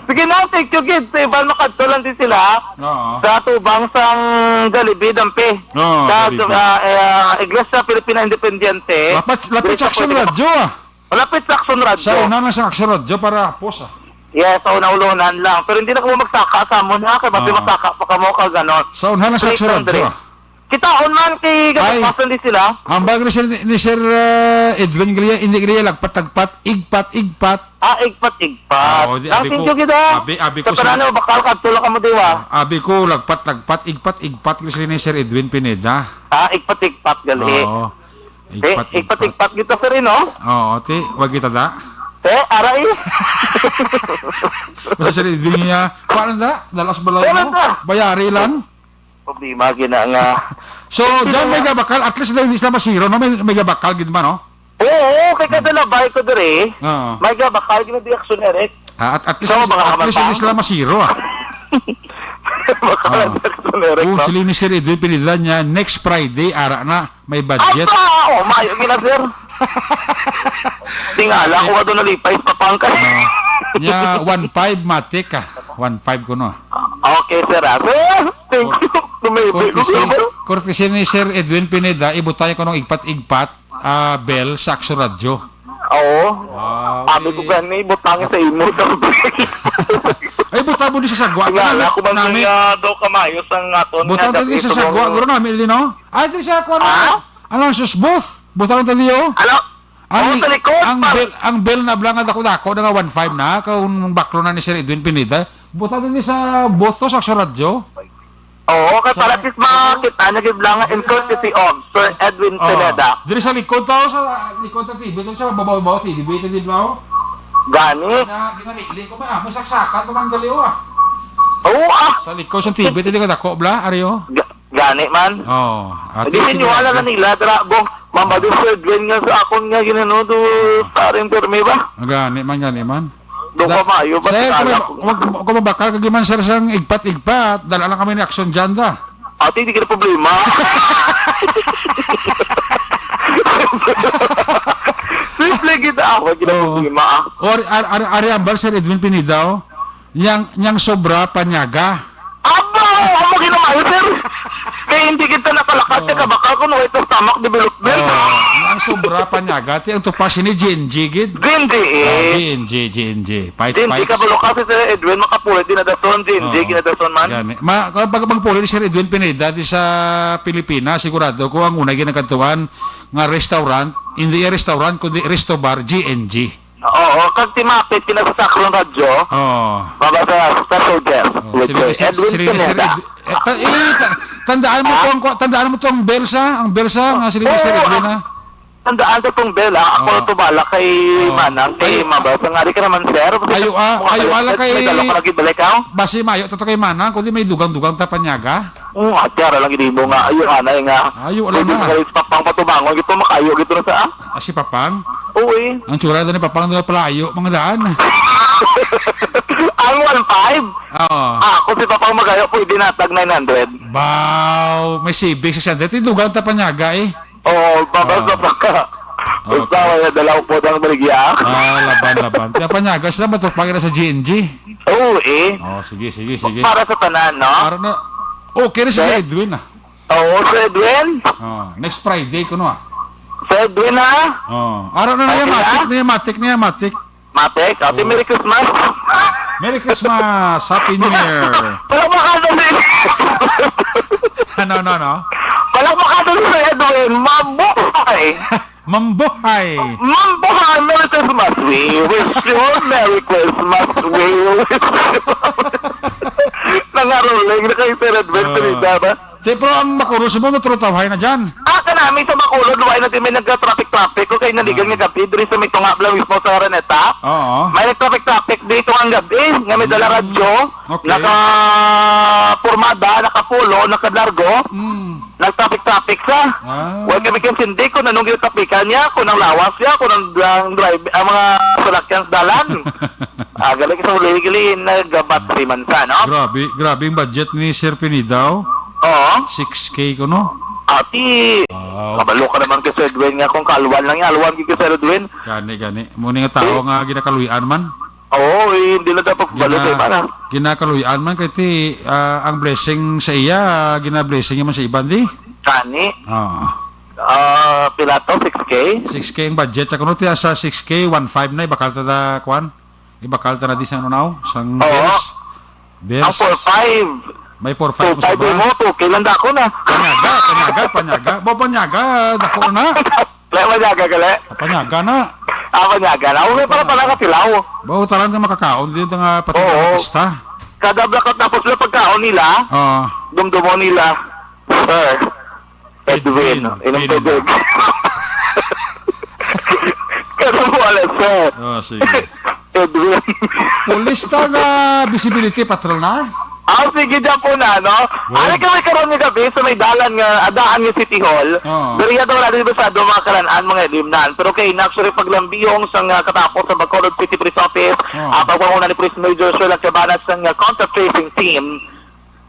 Sige na, thank you, gid. Sa iban, makadto lang din sila. Oo. Sa tubang sang Jollibee, dampi. Oo, Sa, Jollibee. ah, ah, Iglesia Filipina Independiente. Lapit, lapit Dito sa Action po, Radio, ah. Malapit sa Action Radio. Sa una na sa Action Radio para hapos, ah. Yes, sa una-ulonan lang. Pero hindi na ko magsaka sa amon, ha? Kaya basi Oo. masaka pa kamo ka ganon. Sa una na sa Straight Action lang Radio, diri. ah. Kitaon man kay Ay. Gabapasan di sila. Ang bag ni Sir, ni Sir, ah, Edwin Gria, hindi Gria, lagpat-tagpat, igpat-igpat. Ah, igpat-igpat. Oo, di, Ang abi ko, sinjo gid, ah. abi, abi Sa ko tanan sila mo, bakal kadto lang kamo, di ba? Abi ko, lagpat-lagpat, igpat-igpat, gid sila ni Sir Edwin Pineda. Ah, igpat-igpat, gali. Oo. Eh, Igpat-igpat. igpat-igpat gid to, sir, eh, no? Oo, ti, wag kita da. Eh, aray. Basta Sir Edwin niya, parang da, dalas balaw Meron mo. ka. Bayari lang. Problema, gina nga. So, Hindi diyan may na gabakal, at least hindi sila masiro, no? May, may gabakal gid man, no? Oo, kay kada labay ko dire, Oo. may gabakal, gina di action, Eric. Ah, at, at least, So, baka at naman least hindi pa. sila masiro, ah. Baka Oo. nag-exonerate, Oh, no? sila ni Sir Edwin Pineda niya, next Friday, ara na, may budget. Aba! Oh, mayo gina, sir. Tingala ko nga doon nalipay sa papangkay. Ah, niya, one five matik, ah. One five ko, no? Okay, sir, ah. Sir, thank you. Tumibig ko, Courtesy, sir. courtesy ni Sir Edwin Pineda, ibutay ko nung igpat-igpat, ah, bell sa Action Radio. Oo. Wow, Sabi ko eh. gani, butangin sa imo, sabi. Ay, buta mo di sa sagwa. Tingala Nami, ko man nami. nga daw kamayo sang aton Buta nga ta di sa dapit sagwa, mo. guro nami, di, no? Ay, di sa kuwan, Ha? ano, ang sus booth. Buta ta di, oh. Ano? Ang, Oh, sa likod, ang pa. bell, ang bell na blanca dako-dako na nga one five na, kung baklo na ni Sir Edwin Pineda. Buta ta di sa booth to, sa, sa radyo. Oo, kay Sa para at least makita na gid lang in courtesy of Sir Edwin Oh, Pineda. diri sa likod tao, sa likod ta T V, diri sa babaw-baw T V, diri di blaw. Gani. Na ginarili ko ba? Mo saksakan ko man gali, oh, ah. Oo, ah. Sa likod sa T V, diri ka dako, bla, ari, oh. Ga-, gani man. Oh, at Hindi least, niwala sige. na nila, dra, bong, mama, do Sir Edwin nga sa akon nga ginano, do, sa aring permi ba? Gani man, gani man. Do Da-, ka maayo ba, sir, kung kilala may, ko? kung, kung mabakal ka giman, sir, sang igpat-igpat, dala lang kami ni Action Janda. Ate, hindi ka na problema. Simple kita ako, hindi na Oo. problema, ah. Or, ar-, ar-, ari ambal, Sir Edwin Pinida, oh. Yang, yang sobra, panyaga. Aba, amo ginamayo, sir. Kaya hindi kita nakalakad, Ah. kaya kabakal kung wait sa stomach development. Oh, ang sobra, panyaga. Ti, ang tupas ini, G N G, gid. G N G, eh. Oh, G N G, G N G. Fight, G N G fights. Ka, balo kasi, Sir Edwin, makapulit din na dason, G N G, Oo. Ginadason man. Gani. Ma-, kapag magpuli ni Sir Edwin Pineda di sa Pilipinas, sigurado ko ang una ginakadtuan nga restaurant, hindi iya restaurant, kundi resto bar, G N G. Oo, kag timapit kina sa Sakron Radyo. Oo. Baba sa Special Guest Oo, with sila Sir ni Sir, Edwin sila ni Sir Pineda. Ed-, eh, ta-, eh, ta-, tandaan mo Ah? to ang, tandaan mo to ang bell sa, ang bell sa, nga sila ni Sir Oo, Edwin, ah. ah. Tandaan sa tong bell, ah. Ako Oo. to bala kay Oo. Manang, kay Ayo. Mabel. Sa ngari ka naman, sir. Ayo, ah, Mga ayo, balik, ala may kay dala ka lagi balik, ah. Basi mayo to, to kay Manang, kundi may dugang-dugang ta panyaga. Oo, ate, ara lang gid mo nga. Ayo, anay nga. Ayo, wala Pwede na. Sa kalis papang patubangon, gito, makayo, gito na sa, ah. Ah, si Papang? Oo, eh. Ang tsura daw ni Papang daw palayo, mga daan. Ang one five? Oo. Ah, kung si Papang magayo, pwede natag nine hundred. Baw, may savings sa siyempre. Dugang ta panyaga, eh. Oo, babasa Oh. pa ka. Okay. Basta wala dala ko po ng baligya. Ah, laban, laban. Kaya panyaga sila, matupag na sa G N G. Oo, eh. Oh, sige, sige, sige. Para sa tanan, no? Para na. Okay na si Sir Sir? Edwin, ah. Oo, Sir Edwin. Oh, next Friday, kuno, ah. Sir Edwin, ha? Oh, araw na Okay, niya, matik ha? niya, matik niya, matik. Matik, Ate, Oh. Merry Christmas. Merry Christmas, Happy New Year. Palakpakan dali. Ano, ano, ano? Palakpakan dali, Sir Edwin. Mabuhay. Mambuhay. Mambuhay. Merry Christmas. We wish you a Merry Christmas. We wish you Nangarol, eh, naka-Sir Edwin Ah. Pineda ba? Te, pero ang Bacolod sa mo, natrutawhay na dyan. Ah, kanami sa Bacolod, wala na din may nagka-traffic-traffic. O kay naligan Ah. nga gabi, diri sa may tunga lang mismo sa Araneta. Oo. May nag-traffic-traffic dito ang gabi, nga may dala Mm. radyo, Okay. naka-pormada, naka-polo, naka-largo. Mm. Nag-traffic-traffic sa. Ah. Wala kami konsindi kung anong ginatrapikan niya, kung ang lawas niya, kung ang, ang drive, ang mga salakyan sa dalan. Ah, galing sa huli, gali, nag-battery man sa, no? Grabe, grabe ang budget ni Sir Pineda, oh. Oo. Six K ko, no? Ati, Wow. kabalo ka naman kay Sir Edwin nga kung kaalwan lang yan, alwan gyud kay Sir Edwin. Gani, gani. Mo ni nga tao Eh? nga ginakaluy-an man. Oo, eh, hindi na dapat kabalo Gina-, kay para. ginakaluy-an man kay ti, ah, ang blessing sa iya, gina-blessing niya man sa iban, di? Gani. Ah. Ah, pila to? Six K? Six K ang budget. Sa kuno tiya sa six K, one five na, ibakal ta da, kwan? Ibakal ta na di sa ano now? Sang Oo. Bears? Bears? Ang four five. May four five mo sa Two five ba? mo, two K lang dako na. Panyaga, panyaga, panyaga. Bo, panyaga, dako na. Wala, panyaga, gali. Panyaga na. Ah, panyaga na. Okay, para Panyaga. pala katilaw. Bo, taran ka makakaon dito nga pati Oo. nga pista. Kada blackout tapos na pagkaon nila, Oo. dumdumon nila, Sir, Edwin, Edwin, inom Edwin. tubig. Kasi mo alam, sir. Oh, sige. Edwin. Police ta nga visibility patrol na? Ah, sige, dyan po na, no? Well. Ari kami karon nga gabi sa may dalan nga, ah, daan nga City Hall. Oo. Diriya daw wala din ba sa mga kalan-an, mga ilimnan. Pero kay na, actually, paglambiyong sa nga katapos sa Bacolod City Police Office, Oo. ah, pagpanguna ni Police Major Sherlock Cabanas sa nga contact tracing team,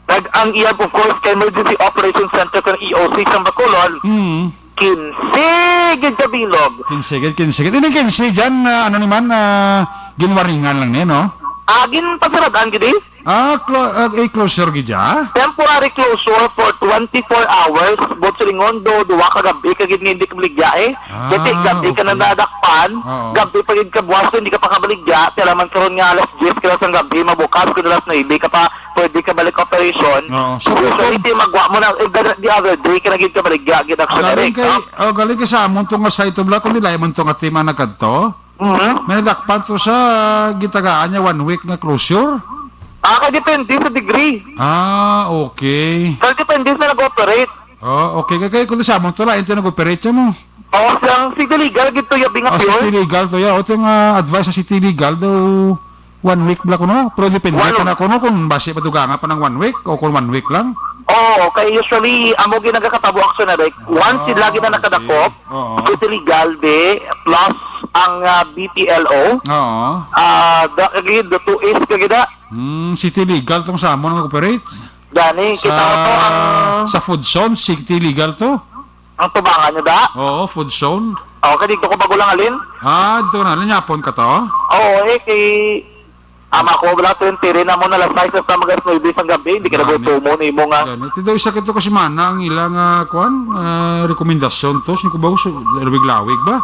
Nag, ang iya, of course, kay Emergency Operations Center kang E O C sa Bacolod. Hmm. Kinse gid ka bilog. Kinse gid, kinse gid. Ini kinse dyan, ah, ano naman, ah, ginwaringan lang niya, no? Ah, ginpasaradan gid eh. Ah, clo-, ah, eh, closure gid dya? Temporary closure for twenty-four hours. But silingon do, duwa ka gabi ka gid nga hindi ka maligya eh. Ah, Kasi gabi ka na okay. nadakpan, Oo. gabi pa gid ka buwas, hindi ka pa kabaligya. Kaya naman karon nga alas diyes ka na sa gabi, mabukas ko alas nuebe ka pa, pwede ka balik operation. Oo, so, Usually, kung di magwa mo na, eh, the, the other day, ka na gid ka baligya, gid, actually, Galing kay, no? oh, galing kay sa amon to nga side to block, kung nila man to nga team ang nagkadto. Mhm. May nadakpan to sa gitagaan niya one week nga closure. Ah, kay depende sa degree. Ah, okay. Kay depende sa nag-operate. Oh, okay. Kay, kay kung sa amon to, lain to nag-operate siya mo. Oh, sang city legal, gid to, yabi nga Oh, pure. city legal to, ya. O, ito yung, ah, advice sa city legal daw, one week bala kuno. Pero depende One ka na kuno kung basi maduganga pa ng one week o kung one week lang. Oo, kay usually, amo ginagakatabo, actually, like, once Ah, sila gina okay. nakadakop, Oo. city legal, di, plus ang, ah, B P L O, Oo. ah, da, kagid, the two is, kagid, ah. Hmm, city legal tong sa amon mag-operate. Gani, Sa, kita mo to, ang sa food zone, city legal to. Ang tubangan nyo da? Oo, food zone. O, kay dito ko bago lang alin. Ah, dito na. Nanyapon ka to? Oo, eh, kay ama ko, wala to yung tiri na mo na alas sais hasta mag-alas nuebe sang gabi. Hindi ka Gani. nagutumo ni mo nga. Gani. Ito daw isa kito kasi mana ang ilang, ah, kwan, ah, rekomendasyon to. Sino ko ba gusto? Lawig-lawig ba?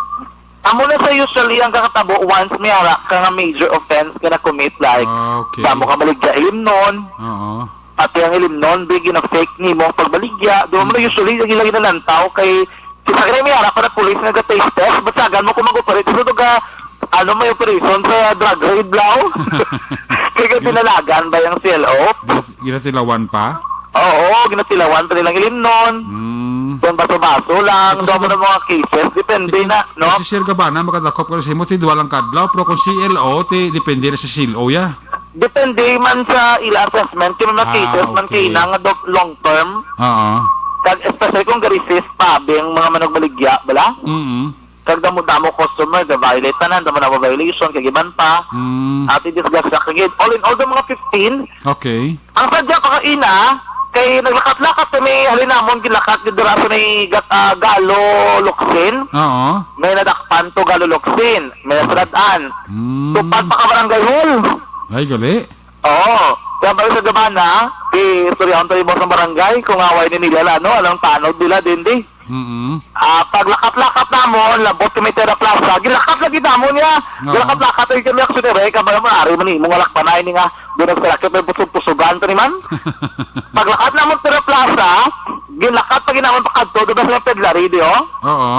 Amo na sa usually ang kakatabo once may ara ka nga major offense ka na-commit, like, Ah, okay. damo ka maligya ilimnon, Oo. Pati ang ilimnon, big, gina-fake nimo ang pagbaligya. Doon mo na Mm. usually, ang ilang ginalantaw kay, kisa kaya may harap pa na pulis nga ga-taste test, basagan mo kung mag-operate. Gusto to ka, ano, may operation sa drug raid, blaw? Kaya ka Gina- dinalagan ba yung C L O? Gina-, ginatilawan pa? Oo, ginatilawan pa nilang ilimnon. Mm. Doon baso-baso lang, Tapos doon mo ito, na mga cases, depende ito, na, no? Si Sir Gabana, makadakop ka na sa imo, ti duwa lang kadlaw, pero kung C L O, ti depende na sa C L O, ya. Depende man sa ila assessment, kay may mga Ah, cases man okay. kay na nga do-, long term. Oo. Kag especially kung ga-resist pa abi ang mga manugbaligya, bala? Mm. Kag damo-damo customer, ga-violate tanan, damo na violation, kag iban pa. Mm. Ati disgrasya kagid. All in all, do mga fifteen. Okay. Ang sadya pa kaina, kay naglakat-lakat kami, halinamon, gilakat, gid dira sa may Gat-, ah, Galo Locsin. Oo. May nadakpan to Galo Locsin. May nasirad-an. Mm. Tupad pa ka barangay hall. Ay, gali. Oo. Kaya balik sa Gabana, di istoryahan tayo boss ng barangay kung away ni nila, ano, anong tanod nila din, di. Mm-mm. Ah, paglakat-lakat namon, labot kami Terra Plaza, gilakat lagi namon niya. Oo. Gilakat-lakat lagi kami, actually, Rey, kabalo mo, ari man imo nga lakbanay ni nga, doon nagsalakit, may pusog-pusugan to ni man. Paglakat namon Terra Plaza, gilakat lagi namon pakadto, doon sa may Pedlari, di, oh. Oo.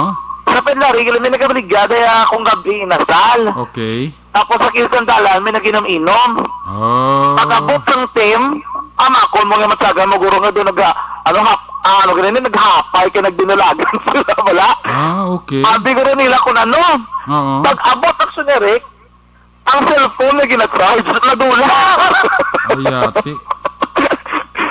Sa Pedlari, kami nagkabaligya, daya akong gabi, inasal. Okay. Tapos sa Kilsandalan, may nag-inom-inom. Oh. Pag-abot sang team, Amakon mo nga matyagan mo, guro, nga doon nag-, ano, hap-, ah, ano, ganun, naghapay kay nagdinulagan sila, wala? Ah, okay. Abi, guro, nila kung ano. Oo. Pag-abot, Action Eric, ang cellphone na gina-charge, nadula. Ay, yati.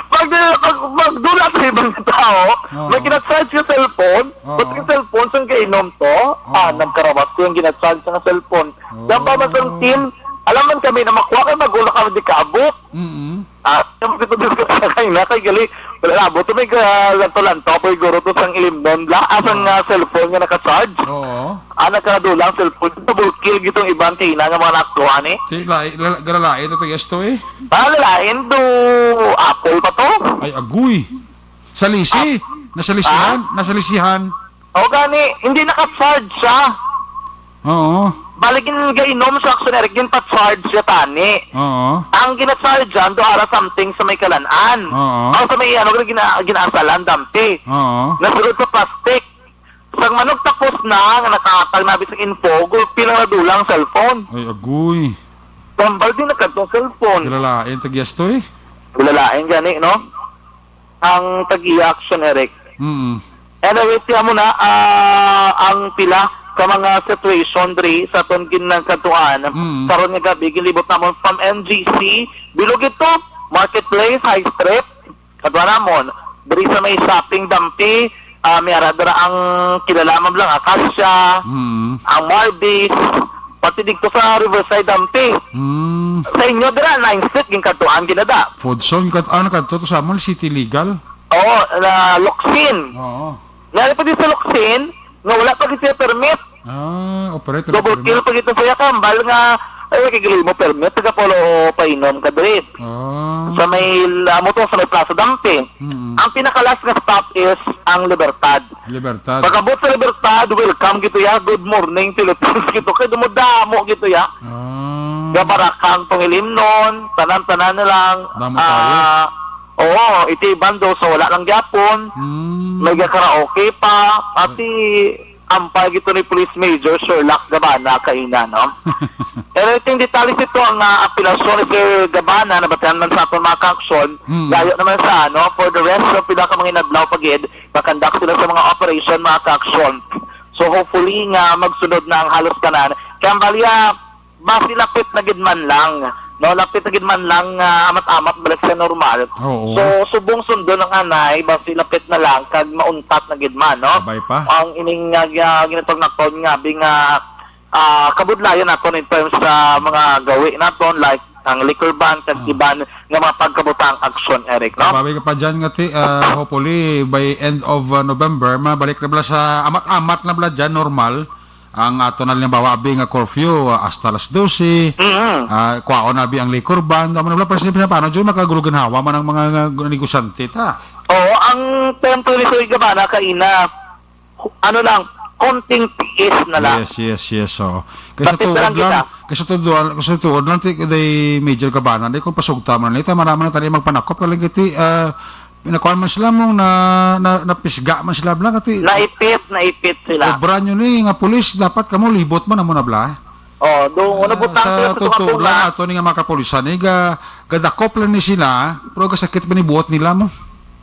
Pag, pag, pag dula sa ibang tao, Oo. may gina-charge yung cellphone, Oo. ba't yung cellphone sa kainom to? Oo. Ah, nagkarawas ko yung gina-charge sa cellphone. Oo. Yan pa man sa team, alam man kami na makuha ka, magulo ka, di ka abot. Mm-mm. Ah, yung mga tutulis ko sa kanya, kay gali, wala na, buto may ka-, lanto-lanto, apoy guro to sang ilimnon, la, asang, Ah. ah, cellphone nga naka-charge. Oo. Ah, nagkadula ang cellphone, double kill gitong iban kay ina nga mga nakuha ni. Si, la-, la-, galalain to, to, yes to, eh. Ah, lalain do, Apple pa to. Ay, agoy. Sa lisi, Ah. nasa lisihan, Ah? nasa lisihan. O gani, hindi naka-charge siya. Oo. Bali, gin-, gainom sa Action Eric, ginpa-charge siya tani. Oo. Ang gina-charge dyan, do ara something sa may kalan-an. Oo. O sa may, ano, gina-, ginaasalan, dampi. Oo. Nasulod sa plastic. Sang manugtapos na, nga nakahatag na bisag info, gulpi lang nadulang cellphone. Ay, agoy. Tambal din na kadtong cellphone. Kilalain, tagyas to eh. Kilalain gani, no? Ang tag-iya, Action Eric. Mm. Anyway, tiyan mo na, ah, ang pila ka mga situation diri sa aton ginagkadtuan. Mm. Karon nga gabi, ginlibot namon from M G C, bilog ito, Marketplace, High Street, kadwa namon. Diri sa may shopping, dampi, ah, may ara dira ang kilala man lang, Acacia, Mm. ang Marvis, pati dito sa Riverside, dampi. Mm. Sa inyo dira, Ninth Street, ginkadtuan, ginada. Food zone, kat-, ah, nakadto to sa amon, City Legal. Oo, na Locsin. Oo. Nari pa din sa Locsin, nga wala pa gid siya permit. Ah, operator Double permit. Kill pa gid siya, kambal nga, ay, kay gili mo permit, taga Polo painom ka diri. Ah. Sa may, amo to, sa may Plaza Dampi. Mm. Ang pinakalas nga stop is ang Libertad. Libertad. Pag-abot sa Libertad, welcome gito ya. Good morning, Philippines gito. Kay dumudamo gito ya. Ah. Gabarakang tong ilimnon, tanan-tanan na lang. Damo tayo. Ah, Oo, iti bando sa wala lang gyapon. Hmm. May karaoke pa, pati ampay gito ni Police Major Sherlock Gabana kaina, no? Pero iting detalye sito ang, ah, apelasyon ni Sir Gabana, nabatian man sa aton mga ka-aksyon, Hmm. layo naman sa, ano, for the rest of pila ka mga inadlaw pa gid, makandak sila sa mga operation, mga ka-aksyon. So, hopefully nga magsunod na ang halos tanan. Kaya ang balya, basi lapit na gid man lang, no? Lapit na gid man lang nga amat-amat balik sa normal. Oo. So, subong sundon ang anay, basi lapit na lang kag mauntat na gid man, no? Sabay pa. Ang ining, ah, gi-, ginatawag naton nga, bi nga, ah, kabudlayan naton in terms sa mga gawi naton, like ang liquor ban kag Ah. iban nga mga pagkabutang aksyon, Eric, no? Bawi ka pa dyan nga ti, ah, hopefully by end of, ah, November, mabalik na bala sa amat-amat na bala dyan, normal. Ang ato na, halimbawa, abi nga curfew, ah, hasta alas dose, Mm. ah, kwaon na abi ang liquor ban, amo na bala, pero sa paano, Jun, makaguluginhawa man ang mga, ah, negosyante ta. Oo, ang term to ni Sir Gabana kaina, ano lang, konting tiis na lang. Yes, yes, yes, oo. Kay sa Lapit na tuod lang lang, kita. kay sa tuod, kay sa tuod lang, ti, kay Major Gabana, di kung pasugta man, ita, marami na tayo magpanakop, kaling kiti, ah, Pinakuan man sila mong na, na, napisga man sila, bla, kati Naipit, naipit sila. obra nyo ni nga pulis, dapat kamo libot man amo na, bla. Oh, do, ano Ah, butang sa sila sa totoo tunga-tunga? lang, ato ni nga mga kapulisan, eh, ga-, gadakop lang ni sila, pero gasakit pa ni buot nila mo.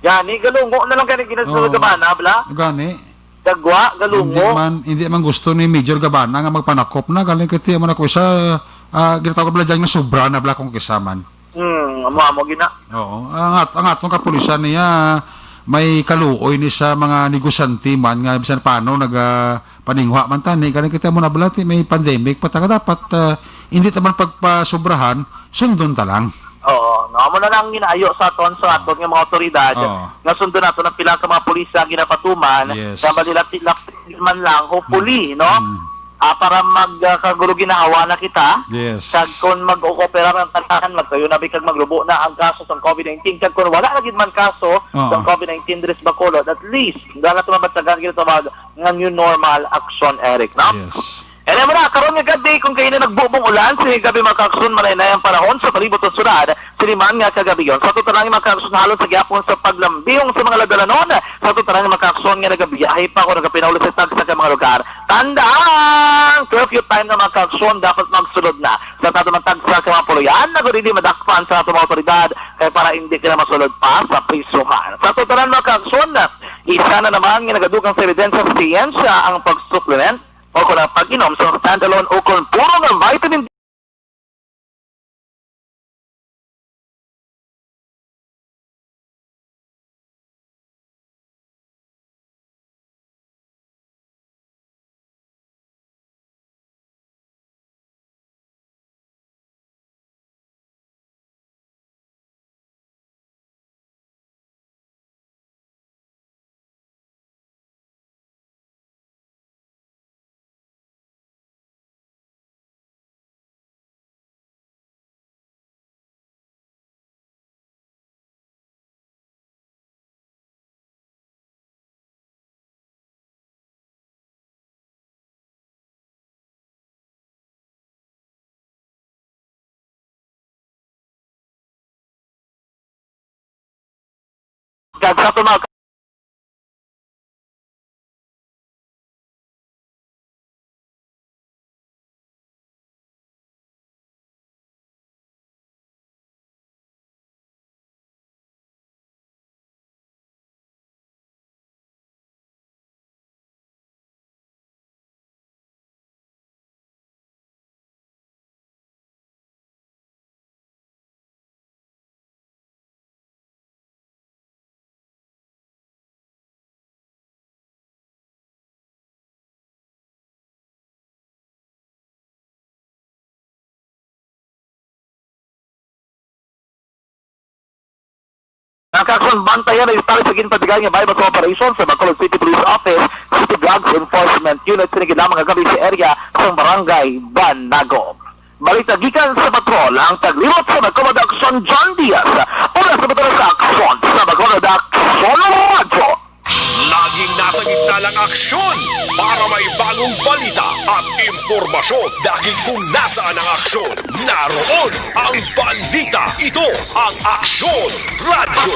Gani, galungo na lang gani gina-, sa Oh. gabana, bla. Gani. Gagwa, galungo. Hindi man, hindi man gusto ni Major Gabana nga magpanakop na, galing kati mo na ko isa, ah, ginatawag bla dyan nga sobra na, bla, kung kisa man. Hmm, amo-amo gina. Oo. Ang at-, ang atong kapulisan niya, may kaluoy ni sa mga negosyante man nga bisan paano naga-, paninguha man tani. Kani kita mo na balati, may pandemic pa taga dapat, ah, hindi ta man pagpasobrahan, sundon ta lang. Oo. No, amo na lang ang ginaayo sa aton sa aton nga mga otoridad Oo. nga sundon nato ang pila ka mga pulis nga ginapatuman Yes. nga malilapit-lapit man lang, hopefully, no? Mm. Ah, para mag, ah, kagulo ginahawa na kita. Yes. Kag kung mag-oopera ang tanan, magkayo na bi kag maglubo na ang kaso sa covid nineteen. Kag kung wala na gid man kaso Oo. sa covid nineteen diri sa Bacolod, at least, dala na ito mabantagan ginatawag nga new normal action, Eric, no? Yes. And mo na, karon nga gabi, kung kayo na nagbubong ulan, sa gabi mga kakson, manay na ang panahon sa palibot ng syudad, siniman nga kagabi yon. Sa totolang mga kakson, halon sa gihapon sa paglambihong sa mga ladalanon, sa totolang mga kakson nga nagabiyahe pa o nagapinauli sa tagsa ka mga lugar. Tandaan, curfew time na mga kakson, dapat magsulod na. Sa ato man tagsa ka mga puloy-an, na gud hindi madakpan sa ato mga awtoridad, kay para hindi ka na masulod pa sa prisuhan. Sa ato tanan, mga kaaksyon, isa na naman nga nagadugang sa ebidensya sa siyensya ang pag-supplement o kung ang pag-inom sa standalone o kung puro nga vitamin Kag sa aton mga Ang kaaksyon, bantayan ang estado sa ginpatigayon nga buy-bust operation sa Bacolod City Police Office, City Drugs Enforcement Unit, sini gid lamang kagabi sa area sang Barangay Banago. Balita gikan sa patrol, ang taglibot sa Bacolod Aksyon, John Diaz. Oras sa patrol sa Aksyon sa Bacolod Aksyon Radyo. Laging nasa gitna ng aksyon para may bagong balita at impormasyon. Dahil kung nasaan ang aksyon, naroon ang balita. Ito ang Aksyon Radyo.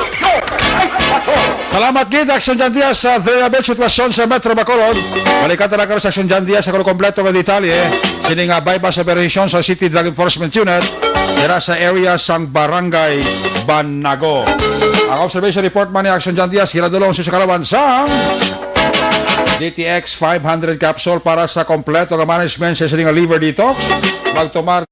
Salamat gid, Aksyon John Diaz, sa Thea Beach sitwasyon sa Metro Bacolod. Balikan ta na karon sa Aksyon John Diaz sa kompleto nga detalye. Sini nga buy-bust operation sa City Drug Enforcement Unit dira sa area sang Barangay Banago. Ang observation report man ni Aksyon John Diaz, ginadulong sa kalawan sa D T X five hundred capsule para sa kompleto nga management sa sini nga liver detox. Magtumar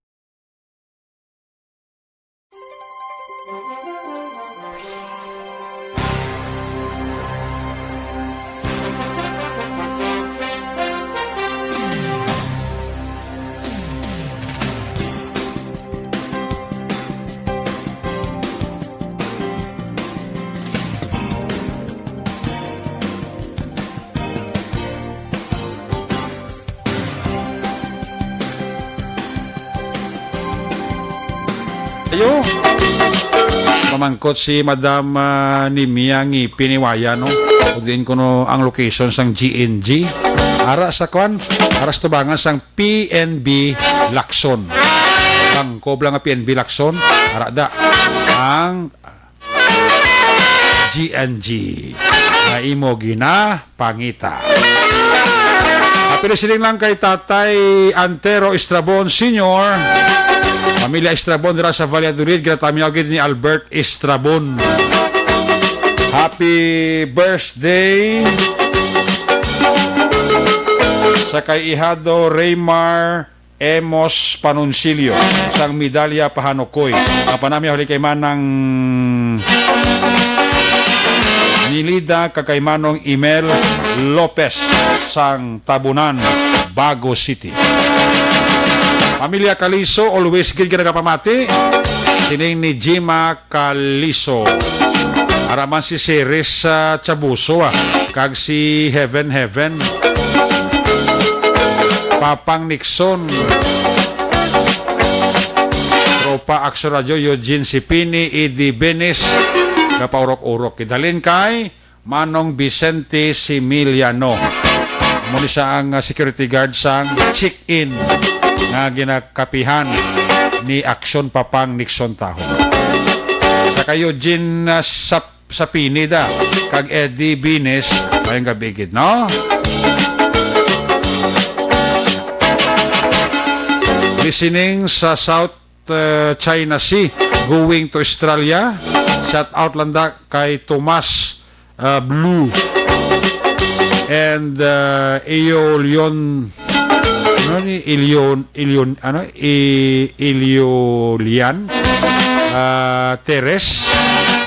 Ayo. Mamangkot si Madam, ah, Nimia Ngipi ni Waya, no? O diin kuno ang location sang G N G. Ara sa kwan, ara sa tubangan sang P N B Lacson. Bangkob lang nga P N B Lacson, ara da ang G N G nga imo ginapangita. Happy listening lang kay Tatay Antero Estrabon Senior. Pamilya Estrabon dira sa Valladolid, ginatamyaw gid ni Albert Estrabon. Happy birthday sa kay Ihado Raymar Emos Panunsilio sang Medalya Pahanukoy. Ang panamya huli kay Manang Nilida kag kay Manong Imel Lopez sang Tabunan, Bago City. Pamilya Kaliso, always gid nga nagapamati. Sining ni Jima Kaliso. Ara man si Ceres, ah, Chabuso, ah, kag si Heaven Heaven. Papang Nixon. Tropa Action Radio, Eugene Sipini, Eddie Benes. Kapaurok-urok. Kidalin kay Manong Vicente Similiano. Amo ni siya ang, ah, security guard sang check-in nga ginakapihan ni Action Papang Nixon Taho. Sa kay Eugene, ah, Sap-, Sapinida kag Eddie Bines, mayong gabi gid, no? Listening sa South uh, China Sea, going to Australia. Shout out lang da kay Tomas uh, Blue and uh, Iyo Leon, ano ni Ilion Ilion ano i Iliolian uh, Teres,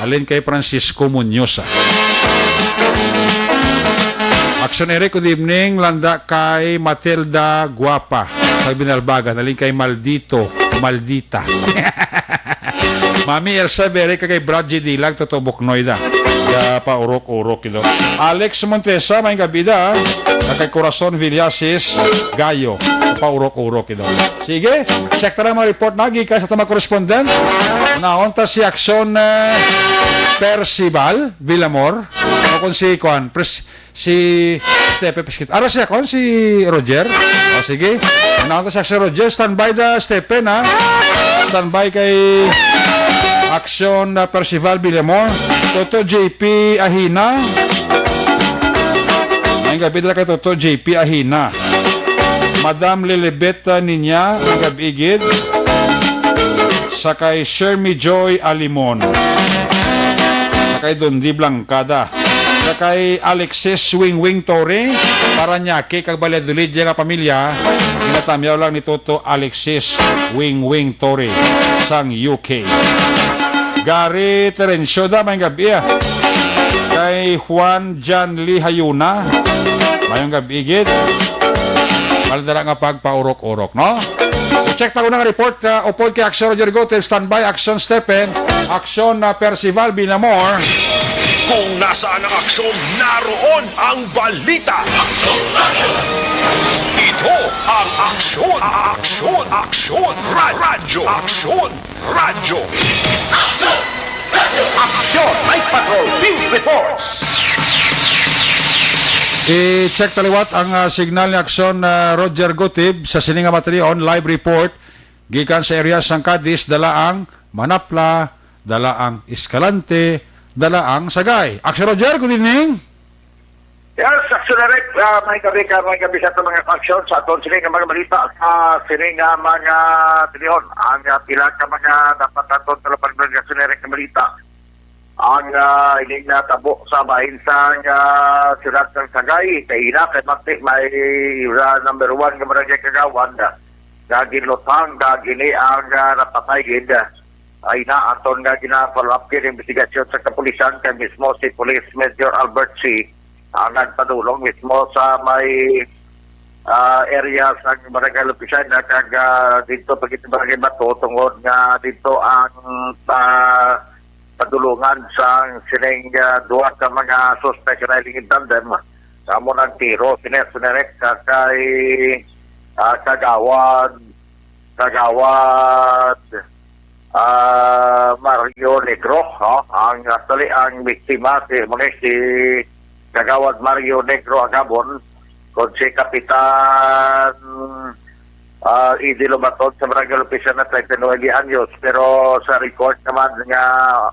alin kay Francisco Muñoz. Action Eric, good evening. Landa kay Matilda Guapa sa Binalbagan. Alin kay Maldito, Maldita. Mami Elsa Bere kag kay Brad G Dilag, Toto Buknoy da. Ya pa urok-urok ito. Alex Montesa, may gabi da. Kag kay Corazon Villasis, Gayo, pa urok-urok ito. Sige, check ta lang mga report na gikan sa atong mga correspondent. Naon ta si Action uh, Percival Villamor. O kung si Kwan, Pres si Stephen Piscate. Ara siya kon si Roger. O sige. Naon ta si Action Roger. Standby da Stephen ha. Standby kay Action na Percival Villamor. Toto J P Ahina. May gabi dala kay Toto J P Ahina. Madam Lilibet Ninya, ang gab-igid. Sa kay Shermy Joy Alimon. Sa kay Dondi Blancada. Sa kay Alexis Wingwing Torre, Paranaque kag Valladolid nga pamilya, ginatamyaw lang ni Toto Alexis Wingwing Torre sang U K. Gary Terencio da, may gabi ah. Kay Juan John Lee Hayuna, mayong gabi gid. Wala dala nga pagpaurok-urok, no? Check ta ko nga report uh, upod kay Action Roger Gotem, standby, Action Stephen, Action uh, Percival Binamor. Kung nasaan ang aksyon, naroon ang balita. Ito ang aksyon, aksyon, aksyon, ra- radyo, aksyon, radyo. Aksyon! Radyo! Aksyon! Night Patrol Field Reports! I-check taliwat ang uh, signal ni Aksyon uh, Roger Gutib sa sining nga materion, live report gikan sa area sang Cadiz, dala ang Manapla, dala ang Escalante, dala ang Sagay. Action Roger, good evening. Yes, Action Eric, uh, may gabi ka, may gabi sa mga aksyon sa aton sini nga mga balita sa sini nga mga tilion. Ang uh, pila ka mga dapat aton talapagnon nga Action Eric nga balita. Ang uh, ining natabo sa bahin sa uh, siyudad ng Sagay, kay ina kay Mati may uh, number one nga barangay Kagawad nga ginlutang kag ini ang uh, napatay gid. Ay na aton nga gina-follow up kini investigasyon sa kapulisan kay mismo si Police Major Albert C ang nagpadulong mismo sa may uh, area sa Barangay Lupisan na kag uh, dito pagit Barangay Bato tungod nga dito ang uh, padulungan sa sining uh, duha ka mga suspect na iling in tandem. Kamo nagtiro, sinet, sinerek sa kay uh, Kagawad, Kagawad uh, Mario Negro. No? Ang actually ang biktima si mo si Kagawad Mario Negro Agabon, kung si Kapitan uh, Eddie Lumaton sa Barangay Opisina na treinta y nueve anyos, pero sa record naman nga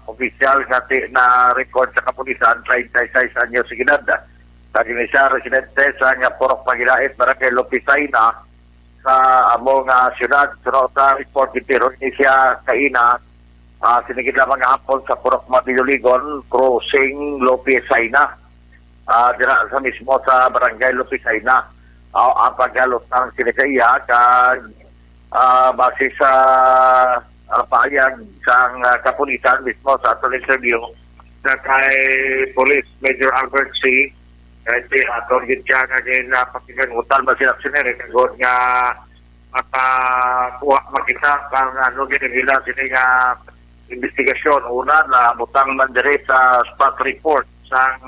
opisyal nga ti, na record sa kapulisan, treinta y seis anyos sa edad. Sa siya residente sa nga Purok Pagilait, Barangay Lupisaina, sa amo nga syudad. Suno sa report, gintiro ini siya kaina uh, sinigid lamang nga hapon sa Purok Mabiyoligon, Crossing Lupisaina. Uh, dira sa mismo sa Barangay Lupisaina. Uh, ang paghalot ng sini sa iya kag uh, base sa uh, pahayag sang uh, kapulisan mismo sa atong interview na kay Police Major Albert C. Kay si aton gid siya nga ginapakigangutan ba sila sinere kagod nga makakuha makita kang ano gid nila sini nga investigasyon. Una na butang man diri sa spot report sang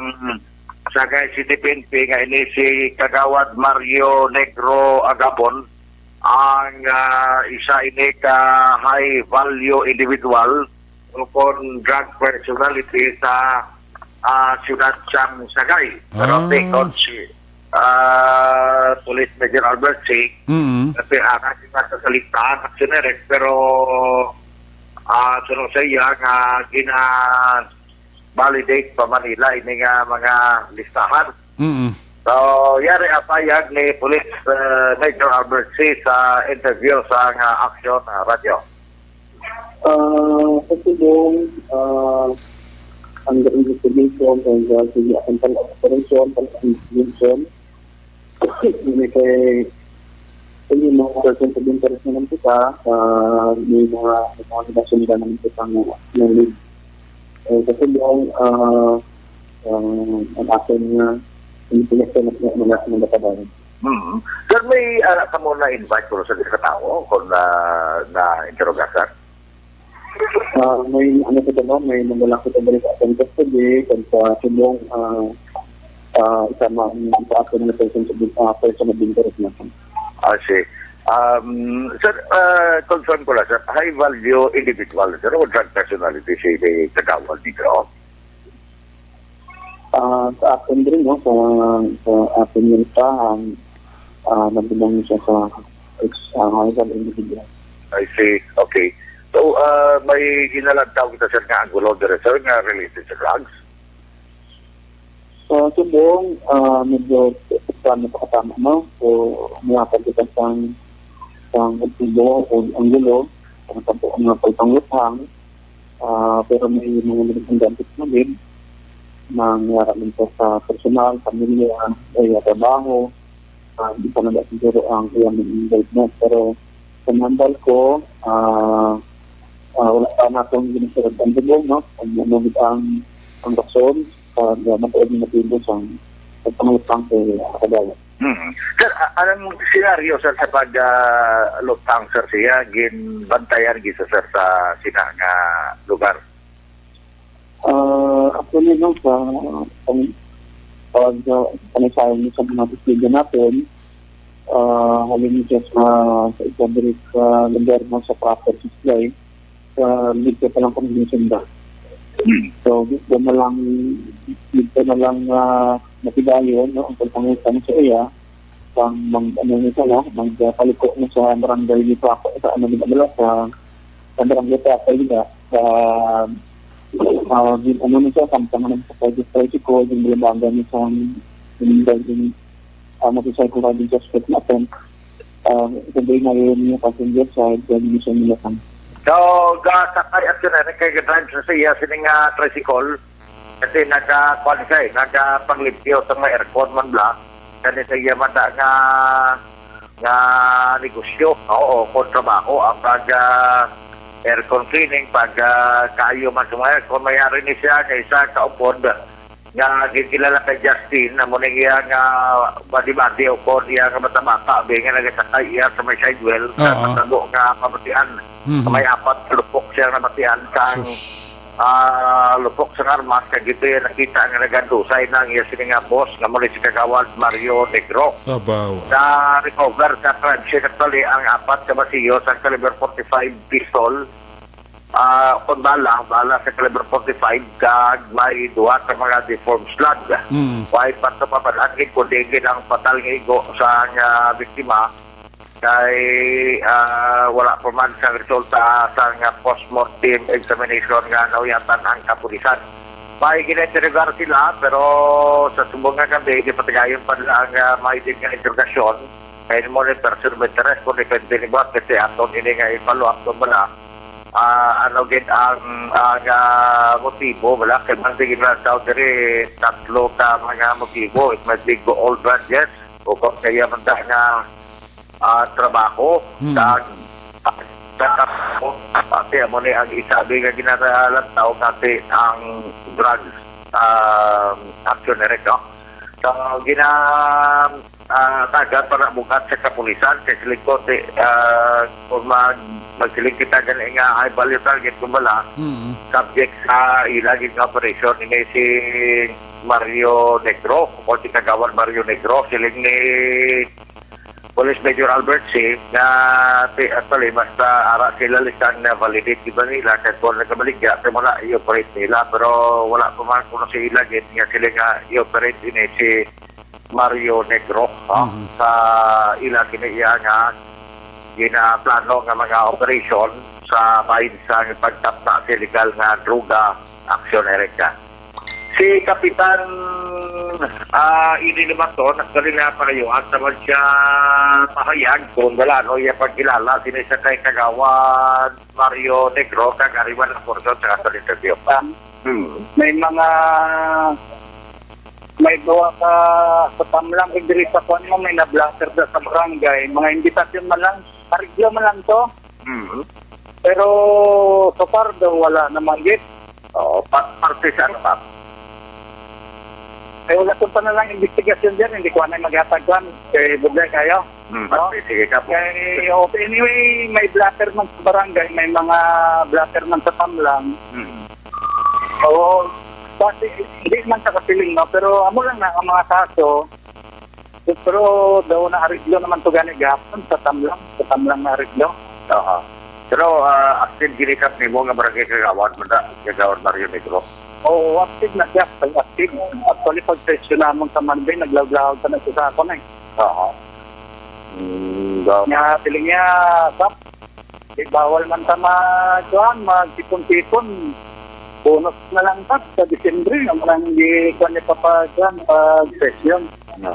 Sagay City P N P nga ini si Kagawad Mario Negro Agapon ang uh, isa ini ka high value individual o kon drug personality sa uh, siyudad sang Sagay. Pero ah. Tikon si uh, Police Major Albert Singh, mm-hmm. Kasi uh, kasi nga sa salitaan, aksyonerik, pero uh, sunod sa iya nga gina validate pa Manila ini nga mga listahan. Mm-hmm. So, yari ang payag ni Police, uh, Major Albert C sa interview sa nga Action, uh, Radio. Ah, sa subong, ah, under investigation, kay, ah, sige, ang pala operation, pala investigation. Hindi kay, hindi mo person sa interest naman kita, ah, may mga, may mga nila naman kita nga, nga lead. Eh, sa subong, ah, ah, ang akin nga, hindi ko na, na, na, na, na, Mm. Sir, may uh, kamo na invite ko sa ka tawo kung na na interroga, sir? Ah, may ano sa dalawa, may nagwala ko sa balik sa akin custody, kag sa subong, ah, ah, isa ma, isa akin na person sa uh, person of interest na. I see. Um, sir, uh, confirm ko lang, sir, high value individual, sir, o drug personality si Kagawad Negro? Ah, sa akin din, no, sa, sa akin yung tahan, ah, nagbilang siya sa ex, ah, high value individual. I see. Okay. So, uh, may ginalantaw kita, sir, nga angulo diri, sir, nga related sa drugs? Sa subong, ah, medyo sa nakakatama, no? So, umihatag kita sang, sang motibo o angulo, ang tampo ang mga pagpanguthang, ah, pero may mga nagpangganti sa magid, mga niyara man sa personal, pamilya, o trabaho, ah, di pa na siguro ang iyang involvement. Pero sa nambal ko, ah, ah, wala pa na akong ginasurag ang subong, no? Ang, ang, ang, ang rason, sa uh, matuod nga motibo sang pagpangutang kay uh, kagawad. Hmm. Sir, anong senaryo, sir, sa pag uh, lutang, sir, siya? Ginbantayan gisa, sir, sa sina nga lugar? Uh, actually, no, sa pang, pag uh, panisayan niyo sa mga testigo natin, uh, halin niyo sa, sa isa diri sa lugar mo sa proper supply, sa dito pa lang kami sunda. So, gusto na lang, gusto na lang uh, matigayon, no, ang pagpangutan sa iya, pang mang, ano nito, no, magpaliko na sa barangay ni Papa, sa ano nila, sa, sa barangay Papa nila, sa uh, din ano nito, samtang nang sa pwede tricycle, yung bulabagan nito, yung, yung uh, motorcycle riding suspect natin. Uh, sabi na yun yung passenger side, pwede mo siya nilatan. So, gasakay at yun, ano, kay drive sa siya, sining uh, tricycle, kasi nagkakuan siya eh, nagkapanglipyo sa mga aircon man bla, kasi sa iya mata nga nga negosyo, oo, kung trabaho, ang pag uh, aircon cleaning, pag uh, kaayo man sa mga aircon, mayari ni siya nga isa kaupod nga gikilala kay Justin, amo ni iya nga badi-badi o kon iya nga bata-bata, abi nga nagasakay iya sa may sidewell, sa Oo. Natabo nga pamatian. Mhm. May apat ka lupok siya namatian sang Sus. ah, lupok sang armas, kag ito iya nakita nga nagadusay na ang iya sini nga boss nga muli si Kagawad Mario Negro. Abaw. Na-recover sa crime scene actually ang apat ka basiyo sa caliber forty-five pistol, ah, kon bala, bala sa caliber forty-five, kag may duha ka mga deformed slug. Mm. Way pa ito papadagig, kundi gid ang fatal nga igo sa nga biktima kay, ah, wala pa man sang resulta sang post-mortem examination nga nauyatan ang kapulisan. May ginainterrogar sila, pero sa subong nga kami, gipatigayon pa nila ang, ah, may din nga interrogasyon. Kay mo ni person of interest, kung depende ni buhat, kasi aton ini nga i-follow up to bala. Ah, ano gid ang, ang, ah, motibo, wala? Kay man, sige na daw diri, tatlo ka mga motibo. It might be go all drugs, yes. O kung kaya man ta nga, ah, trabaho, Hmm. kag, kag trabaho, pati amo ni ang isabi nga ginaralan tao, pati ang drugs, ah, action direct, no? So, gina, ah, tagan para bukat sa kapulisan, kay siling ko, ti, ah, kung mag, magsiling kita gani nga high value target, kung bala, Hmm. subject sa ila gid nga operation, ini si Mario Negro, o si Kagawad Mario Negro, siling ni Police Major Albert C, nga ti, actually, basta ara sila lisang na validate, di ba nila, kay kung nagkabaligya, kay wala i-operate nila, pero wala pa man kuno sa ila gid nga sila nga i-operate ini si Mario Negro, no? Mhm. Sa ila kini iya nga ginaplano nga mga operasyon sa bahin sa pagtapna sa illegal nga droga, aksyon, Erica. Si Kapitan, ah, Ini Lumaton, actually, napangayuan naman siya pahayag kung wala, no, iya pagkilala sini sa kay Kagawad Mario Negro, kag ari man ang portion sa aton interview. Ah, Hmm. may mga, may duha ka sa Tamlang, eh, diri sa kwan mo, may na-blotter da sa barangay. Mga imbitasyon man lang, ariglo man lang to. Hmm. Pero so far daw, wala naman gid. Oo, pa-, parte sa ano, ma'am? Ay, wala ko pa na lang investigasyon dyan. Hindi ko anay maghatag kwan. Kay budlay kayo. Hmm, No? parte, sige ka po. Kay, oh, anyway, may blotter man sa barangay, may mga blotter man sa Tamlang. Hmm. Oo, kasi hindi man sa kasiling, no? Pero amo lang na ang mga kaso. Pero daw na ariglo naman to gani gahapon sa Tamlang, sa Tamlang na ariglo. Aha. Pero, ah, active gini kap nimo nga barangay kagawad man da, Kagawad Mario Negro. Oo, active na siya, active. Actually, pag session namon sa Monday, naglaw-law pa na siya sa akon eh. Aha. Mm, daw. Nga, feeling niya, Kap, di bawal man ta mag-, kuwan, magtipon-tipon. Bonus na lang, Kap, sa Disyembre, ang walang di, kuwan, ni Papa, kuwan, pag session. No.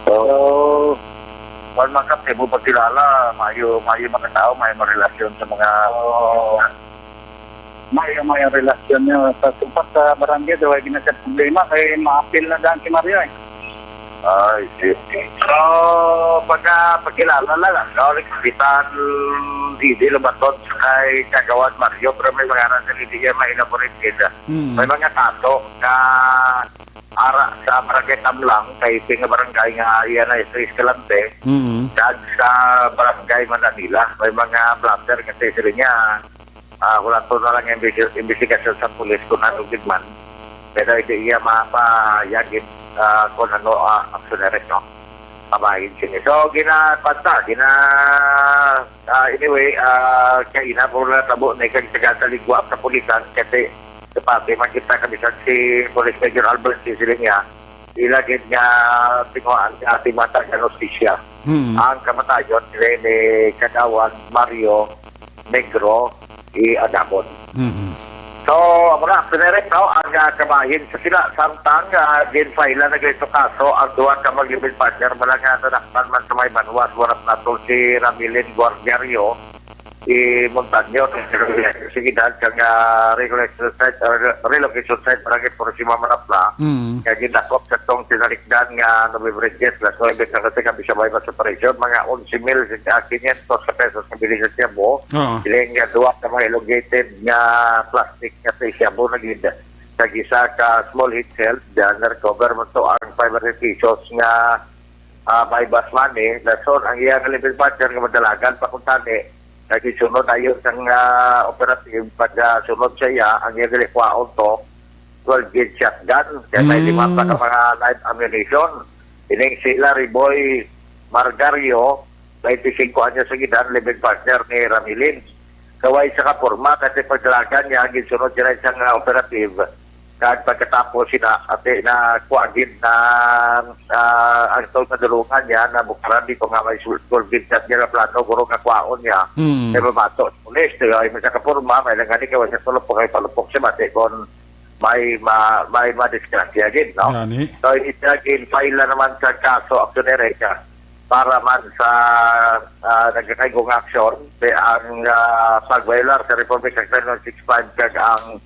So, So, kung makapti mo pagkilala, mayo, mayo mga tao, mayo mga relasyon sa mga Oo. Mayo, mayo relasyon niyo. Sa supat sa barangay, daw ay ginasya problema, kay maapil na daan si Mario eh. Ay, si. So, pagka, pagkilala na lang, no? Like, Kapitan Didi Lumaton kay Kagawad Mario, pero may mga aral sa hindi niya ma-elaborate kita. Hmm. May mga kaso na ara sa barangay Tamlang, kay ito nga barangay nga iya na sa Escalante, Mm. kag sa barangay Mananila, may mga blotter kasi sila niya, ah, wala to na lang imbis-, investigasyon sa pulis kung ano gid man. Pero hindi iya mapayagin, ah, kung ano, ah, aksyon na rin, no? Pabahin sini. So, gina-, panta, gina-, ah, anyway, ah, kaya ina po na tabo na ikang taga-, taligwa sa pulisan kasi sa pati, makita kami sa si Police Major Albert, si sila niya, ila gid nga tinguhaan nga ating mga taga-hustisya. Hmm. Ang kamatayon ni, ni Kagawad Mario Negro i Adabon. Mhm. So, amo na, pinirek, no, ang, ah, kabahin sa sila. Samtang, ah, ginfile na gayto kaso ang duha ka mag-living partner, wala nga nadakpan man sa may banwa, wala pa to si Ramilin Guardiario, i Montaño, sige, dahil kang, ah, relocation site, ah, relocation site, Barangay Purisima, Manapla, Mm. nga gindakop sa tong tinalikdan nga November diyes, alas nuebe sa kasi kami sabay mas operasyon, mga onse mil quinientos ka pesos nga bili sa shabu. Oo. Siling nga duha ka mga elongated nga plastic nga sa shabu na gid sa isa ka small heat shell, then recover mo to ang five hundred pesos nga, ah, buy-bust money. Dason ang iya nga living partner nga madalagan pa kung tani, nagsunod ayo sang, ah, operative, pag, ah, sunod sa iya, ang iya galikwaon to, twelve gauge shotgun. Kaya may Mm. lima pa ka mga live ammunition. Ining sila, Riboy Margario, twenty-five anyos ang edad, living partner ni Ramilin. Kaway sa kaporma, kasi pagdalagan niya, ang ginsunod niya sa nga operative, kag pagkatapos sila, ate, na kuwagin na, ah, ang tawag sa dulungan niya, na bukaran dito nga may sul-, twelve gauge shot niya na plano, guro nga kwaon niya, Mm. kay mabato sa pulis, di ba? May sa kaporma, may lang gani, kaway sa tulog po, kay palupok siya, mati, kung may ma-, may madisgrasya gid, no? Gani. So, ito gin-file na naman sa kaso, action ereka para man sa, ah, nagkakaigong action, te, ang, ah, pag-violar sa Republic Act nine one six five kag ang,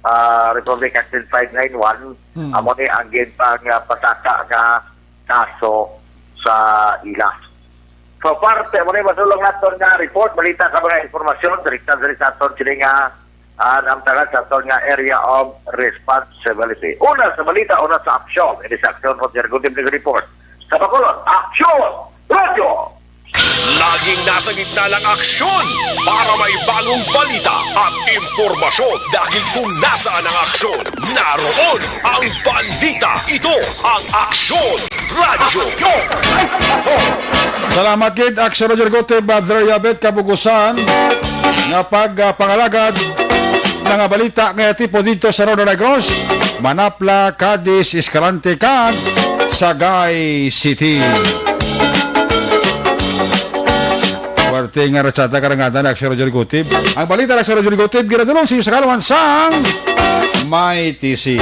ah, Republic Act five nine one, Hmm. amo ni ang ginpang, ah, pataka nga kaso sa ila. So, parte mo ni masulong naton nga report, balita ka mga impormasyon, direkta diri sa aton sini nga, ah, namtagan sa aton nga area of responsibility. Una sa balita, una sa aksyon. Ini sa aksyon, Roger Gudin, nag-report. Sa Bacolod, aksyon! Radyo! Laging nasa gitna ng aksyon para may bagong balita at impormasyon, dahil kung nasaan ang aksyon, naroon ang balita. Ito ang Aksyon Radyo. Salamat gid, Aksyon Radyo Gute, Brother Yabet, Kabugusan, nga pag, ah, pangalagad nga balita nga tipo dito sa Northern Negros, Manapla, Cadiz, Escalante, kag Sagay City. Well, Ting Rachata, karangatan ni Aksyon Radyo Gutib. Ang balita ni Aksyon Radyo Gutib, ginadulong sa inyo sa kaluhan sang May T C.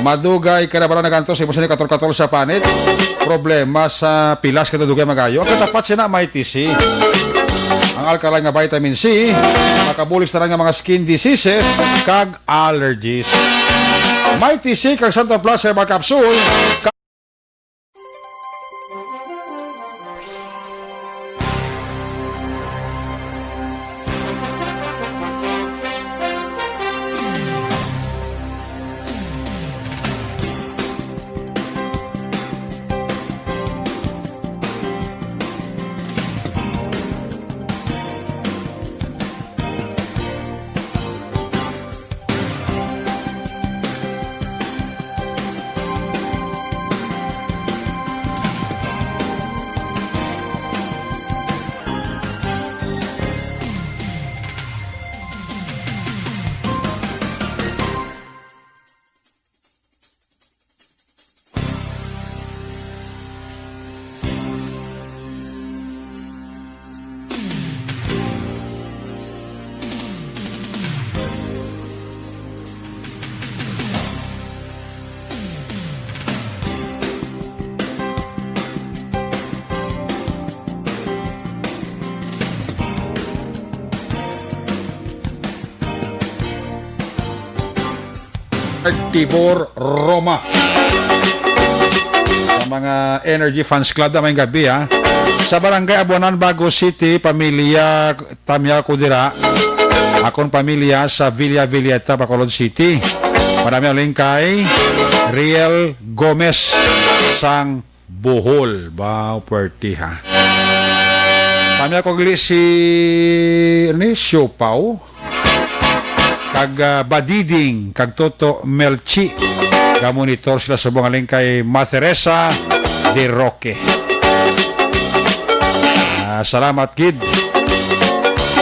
Madugay ka na ba na nagantos sa imong sini katol-katol sa panit? Problema sa pilas ka dugay magayo. Ang katapat sina May T C. Ang alkaline nga vitamin C, makabulig sa tanan nga mga skin diseases kag allergies. May T C kag Santo Plus Herbal Capsule. Tibor, Roma. Sa mga Energy Fans Club, may gabi, ha. Sa Barangay Abuanan, Bago City, pamilya, tamya ko dira. Akon pamilya sa Villa Villeta, Bacolod City. Madami uling kay Riel Gomez sang Bohol. Ba, puwerte, ha. Kami ako gali si, ano ni, Siopaw. Kag, ah, Badiding, kag Toto Melchi. Ga-monitor sila subong halin kay Ma Teresa de Roque. Ah, salamat gid.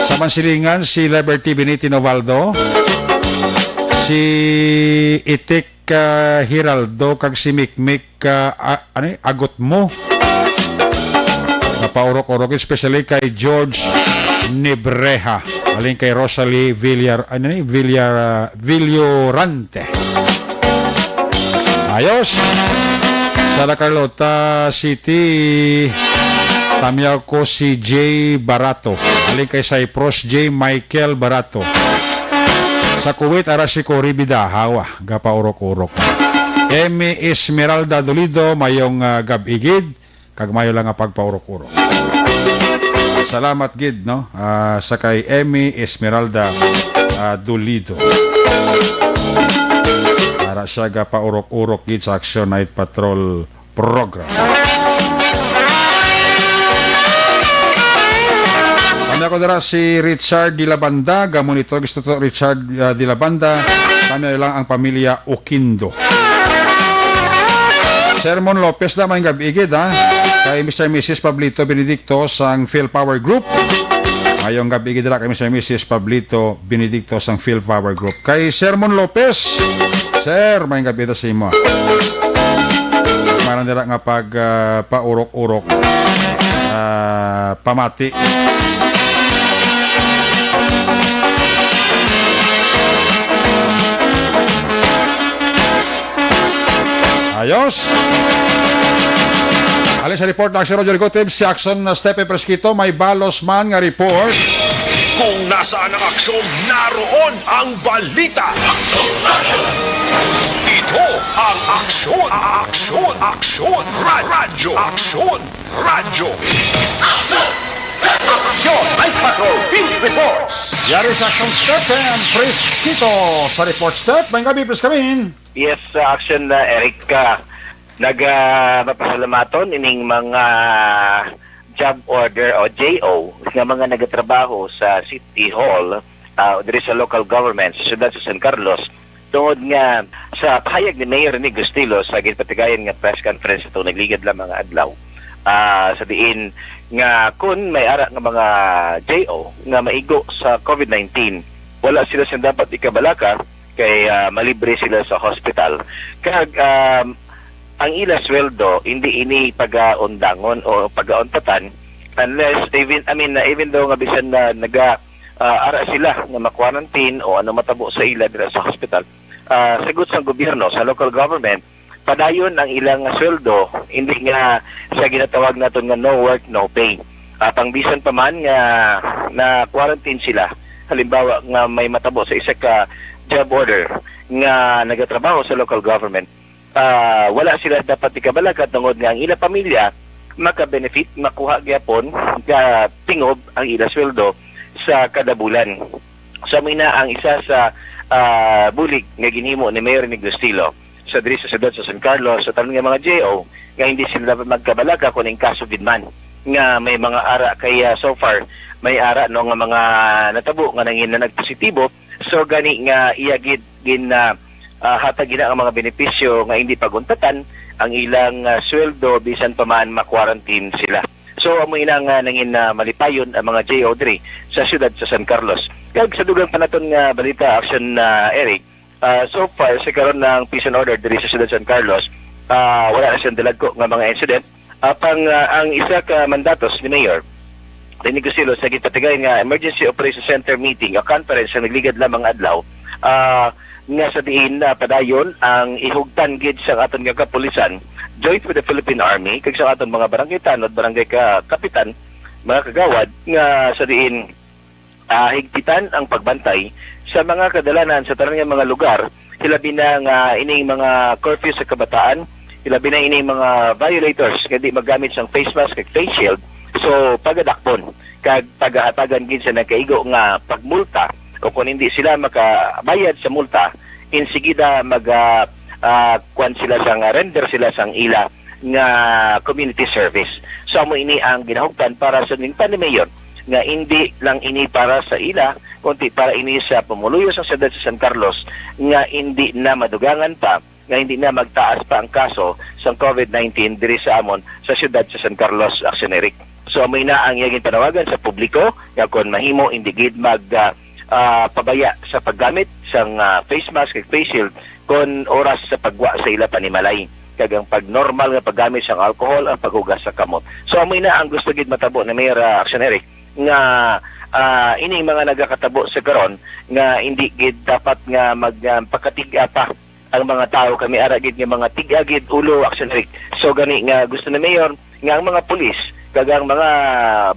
Sa Mansilingan, si Liberty Beniti Novaldo, si Itik, ah, Hiraldo, kag si Mikmik, ah, a-, ano, Agot Mo. Napaurok-urok, especially kay George Nibreha. Aling kay Rosalie Villar-, ano ni? Villar-, ah, Villorante. Ayos. Sa La Carlota City, tamyaw ko si J Barato. Aling kay Cyprus, J Michael Barato. Sa Kuwait, ara si Cory Bidahawa, gapaurok-urok. Emmy Esmeralda Dolido, mayong, ah, gab-i gid, kag mayo lang nga pagpaurok-urok. Salamat gid, no? Ah, sa kay Emmy Esmeralda, ah, Dolido. Ara siya gapaurok-urok gid sa Action Night Patrol program. Kami ako dira si Richard de la Banda, gamon ito, gusto to Richard, ah, de la Banda. Kami lang ang pamilya Oquindo. Sermon Lopez na, may gabi gid, ha? Kay Mister Missus Pablito Benedicto sang Phil Power Group. Mayong gabi gid dira kay Mister Missus Pablito Benedicto sang Phil Power Group. Kay Sermon Lopez, sir, may gabi ta sa imo. Maran dira nga pag, ah, paurok-urok, ah, pamati. Ayos. Aling sa report na Action Roger Gutib, si Action na Step Presquito, may balos man nga report. Kung nasaan ang aksyon, naroon ang balita. Ito ang Aksyon, Aksyon, Aksyon, Ra-, Radyo, Aksyon, Radyo. Aksyon! Aksyon! Night Patrol Field Reports! Yari sa Action Step and Presquito sa report step. May gabi, Pres Kamin. Yes, uh, Action, uh, Eric, uh, nag, uh, mapasalamaton ining mga job order o J O nga mga nagatrabaho sa City Hall, uh, diri sa local government sa siyudad sa San Carlos, tungod nga sa pahayag ni Mayor Rene Gustilo sa ginpatigayon nga press conference atong nagligad lang mga adlaw, ah, sa diin nga kun may ara nga mga J O nga maigo sa COVID nineteen, wala sila sing dapat ikabalaka kay, ah, malibre sila sa hospital. Kag, ah, ang ila sweldo, hindi ini pagaundangon o pagauntatan Unless, even, I mean, uh, even though nga bisan na naga, uh, ara sila nga ma-quarantine o ano matabo sa ila dira sa hospital, uh, sagot sang gobyerno, sa local government, padayon ang ilang sweldo, hindi nga sa ginatawag naton nga no work, no pay. Apang bisan pa man nga na-quarantine sila, halimbawa nga may matabo sa isa ka job order nga nagatrabaho sa local government, ah, wala sila dapat ikabalaka tungod nga ang ila pamilya maka-benefit, makuha gyapon nga tingob ang ila sweldo sa kada bulan. So, amo na ang isa sa, ah, bulig nga ginhimo ni Mayor Rene Gustilo sa diri sa siyudad sa San Carlos, sa tanan nga mga J O, nga hindi sila dapat magkabalaka kung ang kaso gid man nga may mga ara kay, ah, so far may ara, no, nga mga natabo nga nangin na nagpositibo. So, gani nga iya gid gin, ah, ah, hatag ina ang mga benepisyo nga hindi paguntatan ang ilang, ah, sweldo bisan pa man ma-quarantine sila. So, amo ina nga nangin, ah, malipayon ang mga J O diri sa siyudad sa San Carlos. Kag sa dugang pa naton nga balita, Action, ah, Eric, ah, so far, sa karon, ang peace and order diri sa siyudad San Carlos, ah, wala na siyang dalagko nga mga incident. Apang, ah, ang isa ka mandatos ni Mayor Rene Gustilo sa ginpatigayon nga Emergency Operation Center meeting o conference sa nagligad lamang adlaw, ah, nga sa diin, ah, padayon ang ihugtan gid sa aton nga kapulisan, joint with the Philippine Army, kag sa aton mga barangay tanod, barangay ka-, kapitan, mga kagawad, nga sa diin, ah, higpitan ang pagbantay sa mga kadalanan sa tanan nga mga lugar, hilabi na nga ining mga curfew sa kabataan, hilabi na ining mga violators nga di magamit sang face mask kag face shield. So, pagadakpon kag pagahatagan gid sa nagkaigo nga pagmulta, o kung hindi sila makabayad sa multa, insigida mag, ah, ah, kuwan sila sang, ah, render sila sang ila nga community service. So, amo ini ang ginahugtan para sa ning ni Mayor, nga hindi lang ini para sa ila, kundi para ini sa pumuluyo sa siyudad sa San Carlos, nga hindi na madugangan pa, nga hindi na magtaas pa ang kaso sang COVID nineteen diri sa amon sa siyudad sa San Carlos, Action Eric. So, amo na ang iya ginpanawagan sa publiko nga kon mahimo, hindi gid mag, ah, ah, pabaya sa paggamit sang, ah, face mask kag face shield kon oras sa pagwa sa ila panimalay, kag ang pagnormal nga paggamit sang alcohol, ang paghugas sa kamot. So, amo na ang gusto gid matabo ni Mayor, ah, Action Eric, nga, ah, ining mga nagakatabo sa karon nga hindi gid dapat nga mag, ah, pakatig-a pa ang mga tawo, kami ara gid nga mga tig-a gid ulo, Action Eric. So, gani nga gusto ni Mayor nga ang mga pulis kag ang mga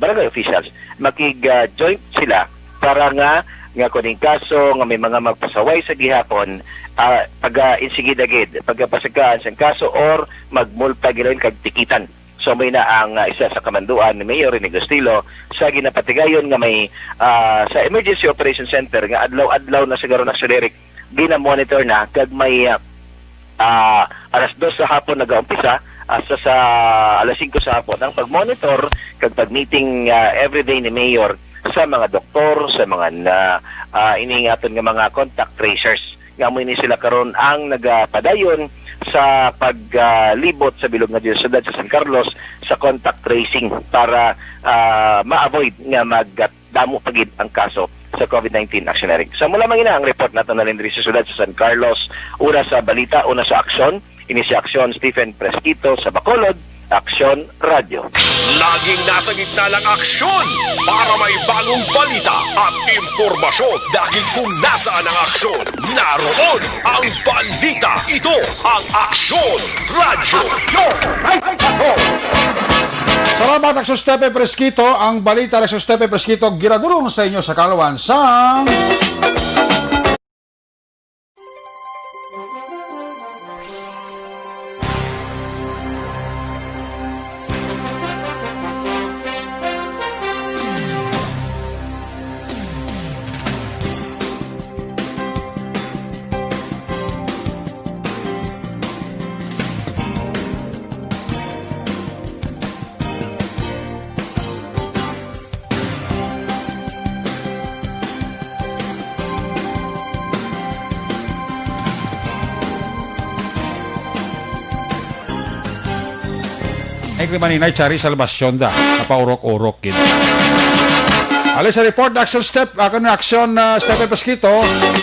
barangay officials makig, ah, joint sila para nga, nga kuning kaso nga may mga magpasaway sa gihapon, ah, paga-insigida gid, pagapasagaan sang kaso or magmulta gid kag tikitan. So, may na ang, ah, isa sa kamanduan ni Mayor Rene Gustilo sa ginapatigayon nga may, ah, sa Emergency Operation Center nga adlaw-adlaw na siguro na, Action Eric, ginamonitor na kag may, ah, ah, alas dos sa hapon nagaumpisa hasta sa alas singko sa hapon ang pagmonitor kag pagmeeting, ah, everyday ni Mayor sa mga doktor, sa mga na, ah, ining aton nga mga contact tracers. Nga amo ini sila karon ang nagapadayon sa paglibot sa bilog nga siyudad sa San Carlos sa contact tracing para, ah, ma-avoid nga magdamo pa gid ang kaso sa COVID nineteen, Action Eric. So, amo lamang ina ang report nato na diri sa siyudad sa San Carlos. Una sa balita, una sa aksyon, ini si Aksyon Stephen Fresquito sa Bacolod, Aksyon Radyo. Laging nasa gitna ng aksyon para may bagong balita at impormasyon, dahil kung nasaan ang aksyon, naroon ang balita. Ito ang Aksyon Radyo. Salamat, Aksyon Stephen Fresquito. Ang balita ni Aksyon Stephen Fresquito, ginadul-ong sa inyo sa kaalawan sang Ay, kay maninay, Chari Salvacion da. Napaurok-urok gid. Ali sa report, Aksyon Step, ako na Aksyon, ah, Step Pesquito,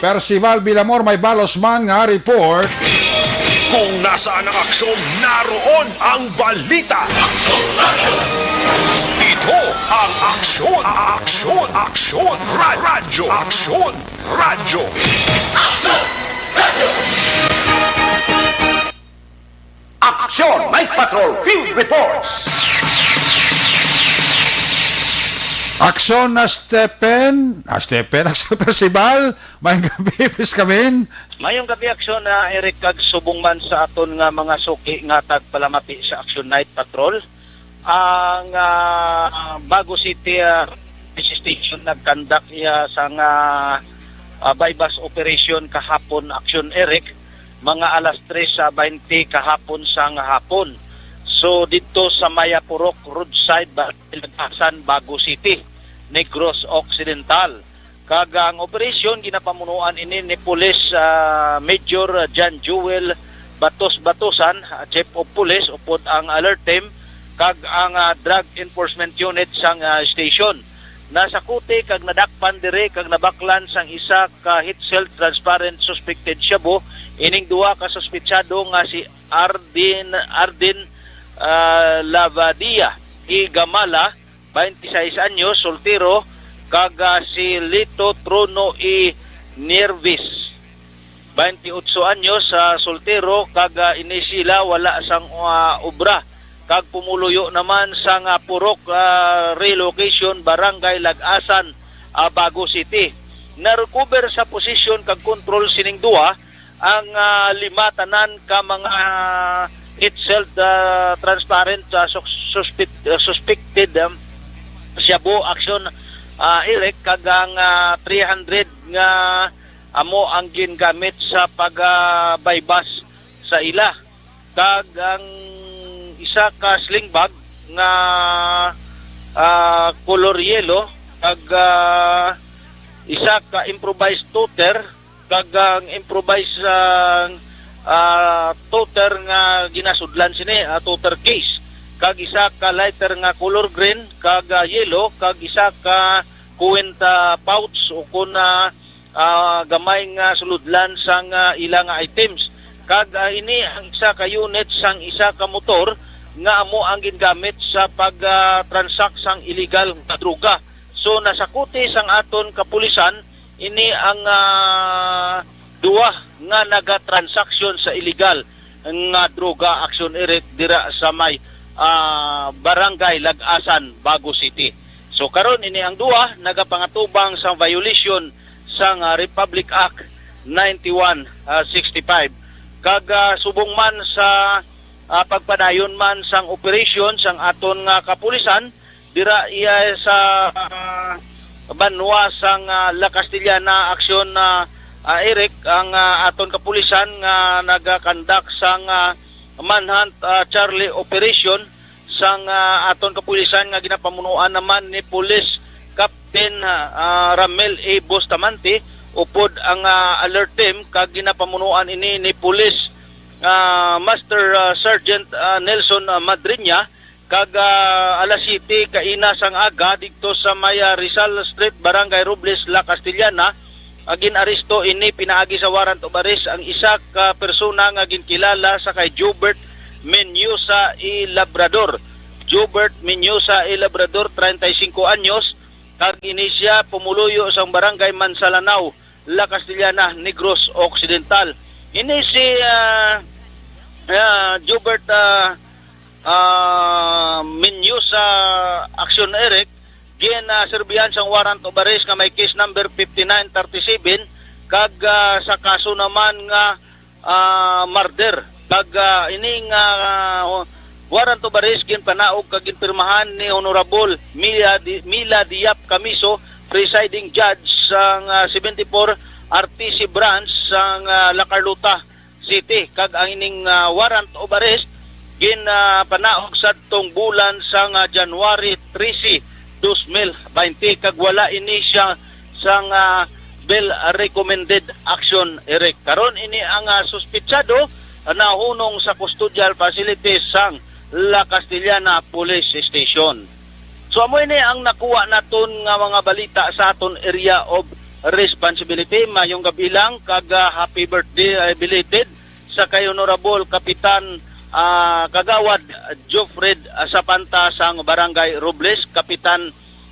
Percival Villamor, may balos man nga report. Kung nasaan ang aksyon, naroon ang balita. Aksyon Radyo. Ito Ang aksyon, aksyon, aksyon, ra- radyo, aksyon, radyo. Aksyon Night Patrol Field Reports. Aksyon na Stephen, ah, Stephen, Aksyon Percival, may gabi, please come in. Mayong gabi, Aksyon, ah, Eric, kag subong man sa aton nga mga suki nga tagpalamati sa Action Night Patrol. Ang, ah, Bago City, ah, Police Station nagkandak iya sang, ah, ah, buy-bust operation kahapon, Action Eric, mga alas tres sa baynte kahapon sang hapon. So, didto sa Maya Purok Roadside, Barangay Lagasan, Bago City, Negros Occidental. Kag ang operasyon ginapamunuan ini ni Police, ah, Major John Jewel Batos Batosan, ah, Chief of Police, upod ang Alert Team, kag ang, ah, Drug Enforcement Unit sang, ah, station. Nasakuti kag nadakpan diri kag nabaklan sang isa ka heat-sealed transparent suspected shabu ining duha ka suspetsado nga si Ardin, Ardin, ah, Lavadia Igamala, twenty-six anyos, soltero, kag, ah, si Lito Trono E. Niervis, twenty-eight anyos, ah, soltero, kag, ah, ini sila wala sang, ah, obra, kag pumuluyo naman sang, ah, Purok, ah, Relocation, Barangay Lagasan, ah, Bago City. Na-recover sa posisyon kag kontrol sining duha ang, ah, lima tanan ka mga heat-sealed, ah, transparent, ah, sus- suspect- ah, suspected, um, shabu, Action, ah, Eric, kag ang, ah, three hundred nga amo ang gingamit sa pag, ah, buy-bust sa ila, kag ang isa ka sling bag nga, ah, kolor yellow, kag, ah, isa ka improvised toter, kag ang improvised, ah, ah, toter nga ginasudlan sini, ah, toter case, kag isa ka lighter nga color green kag, ah, yellow, kag isa ka kwenta pouch o kon, ah, ah, gamay nga sulodlan sang, ah, ila nga items. Kag, ah, ini ang isa ka unit sang isa ka motor nga amo ang gingamit sa pag, ah, transact sang illegal nga droga. So, nasakuti sang aton kapulisan ini ang, ah, duha nga nagatransaksyon sa illegal nga droga, Action Eric, dira sa may, ah, Barangay Lagasan, Bago City. So, karon ini ang duha nagapangatubang sang violation sang, ah, Republic Act ninety-one, ah, sixty-five. Kag, ah, subong man sa, ah, pagpadayon man sang operasyon sang aton nga kapulisan, dira iya sa, ah, banwa sang, ah, La Castellana, Action, ah, ah, Eric, ang, ah, aton kapulisan nga nagakandak sang, ah, manhunt, ah, Charlie operation sang, ah, aton kapulisan nga ginapamunuan naman ni Police Captain, ah, ah, Ramel A. Bustamante, upod ang, ah, alert team, kag ginapamunuan ini ni Police, ah, Master, ah, Sergeant, ah, Nelson, ah, Madriña, kag, ah, alas siyete kaina sang aga didto sa may, ah, Rizal Street, Barangay Robles, La Castellana, ah, gin-aresto ini pinaagi sa warrant of arrest ang isa ka persona nga ginkilala sa kay Jobert Menyosa E. Labrador. Jobert Menyosa E. Labrador, treinta y cinco anyos, kag ini sia pumuluyo sang Barangay Mansalanao, La Castellana, Negros Occidental. Ini si, ah, ah, Jobert, ah, ah, Menyosa, Action Eric, gin, ah, serbihan sang warrant of arrest nga may case number fifty-nine thirty-seven, kag, ah, sa kaso naman nga, ah, murder. Kag, ah, ining, ah, warrant of arrest ginpanaog kag ginpirmahan ni Honorable Mila Di-, Mila Diap Camiso, presiding judge sang, ah, seventy-four R T C branch sang, ah, La Carlota City, kag ang ining, ah, warrant of arrest gin, ah, panaog sadtong bulan sang, ah, January trese, dos mil baynte, kag wala ini sia sang, ah, bail recommended, Action Eric. Karon ini ang, ah, suspetsado, ah, nahunong sa custodial facility sang La Castellana Police Station. So, amo ini ang nakuha naton nga mga balita sa aton area of responsibility. Mayong gabi lang, kag, ah, happy birthday, ah, belated sa kay Honorable Kapitan, ah, Kagawad Jofred, ah, Sapanta sang Barangay Robles, Kapitan,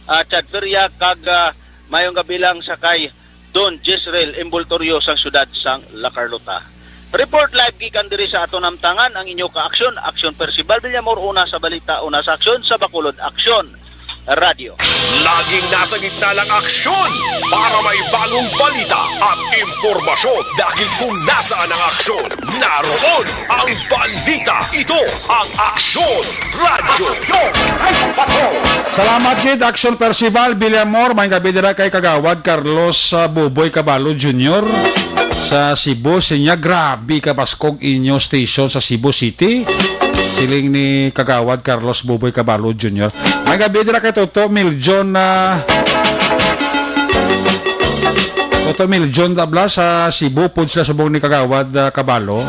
ah, Chad Feria, kag, ah, mayong gabi lang sa kay Don Jezreel Embultorio sang siyudad sang La Carlota. Report live gikan diri sa aton namtangan ang inyo ka-aksyon, Aksyon Percival Villamor, una sa balita, una sa aksyon, sa Bacolod Aksyon Radyo. Laging nasa gitna ng aksyon para may bagong balita at impormasyon, dahil kung nasaan ang aksyon, naroon ang balita. Ito ang Aksyon Radyo. Salamat gid, Aksyon Percival Villamor. May gabi dira kay Kagawad Carlos, ah, Buboy Caballo Junior sa Cebu. Sinya, grabe ka baskog inyo station sa Cebu City. Siling ni Kagawad Carlos Buboy Caballo Junior. May gabi dira kay Toto Miljon, ah, Toto Miljon Dabla sa Cebu, pud sila subong ni Kagawad, ah, Caballo.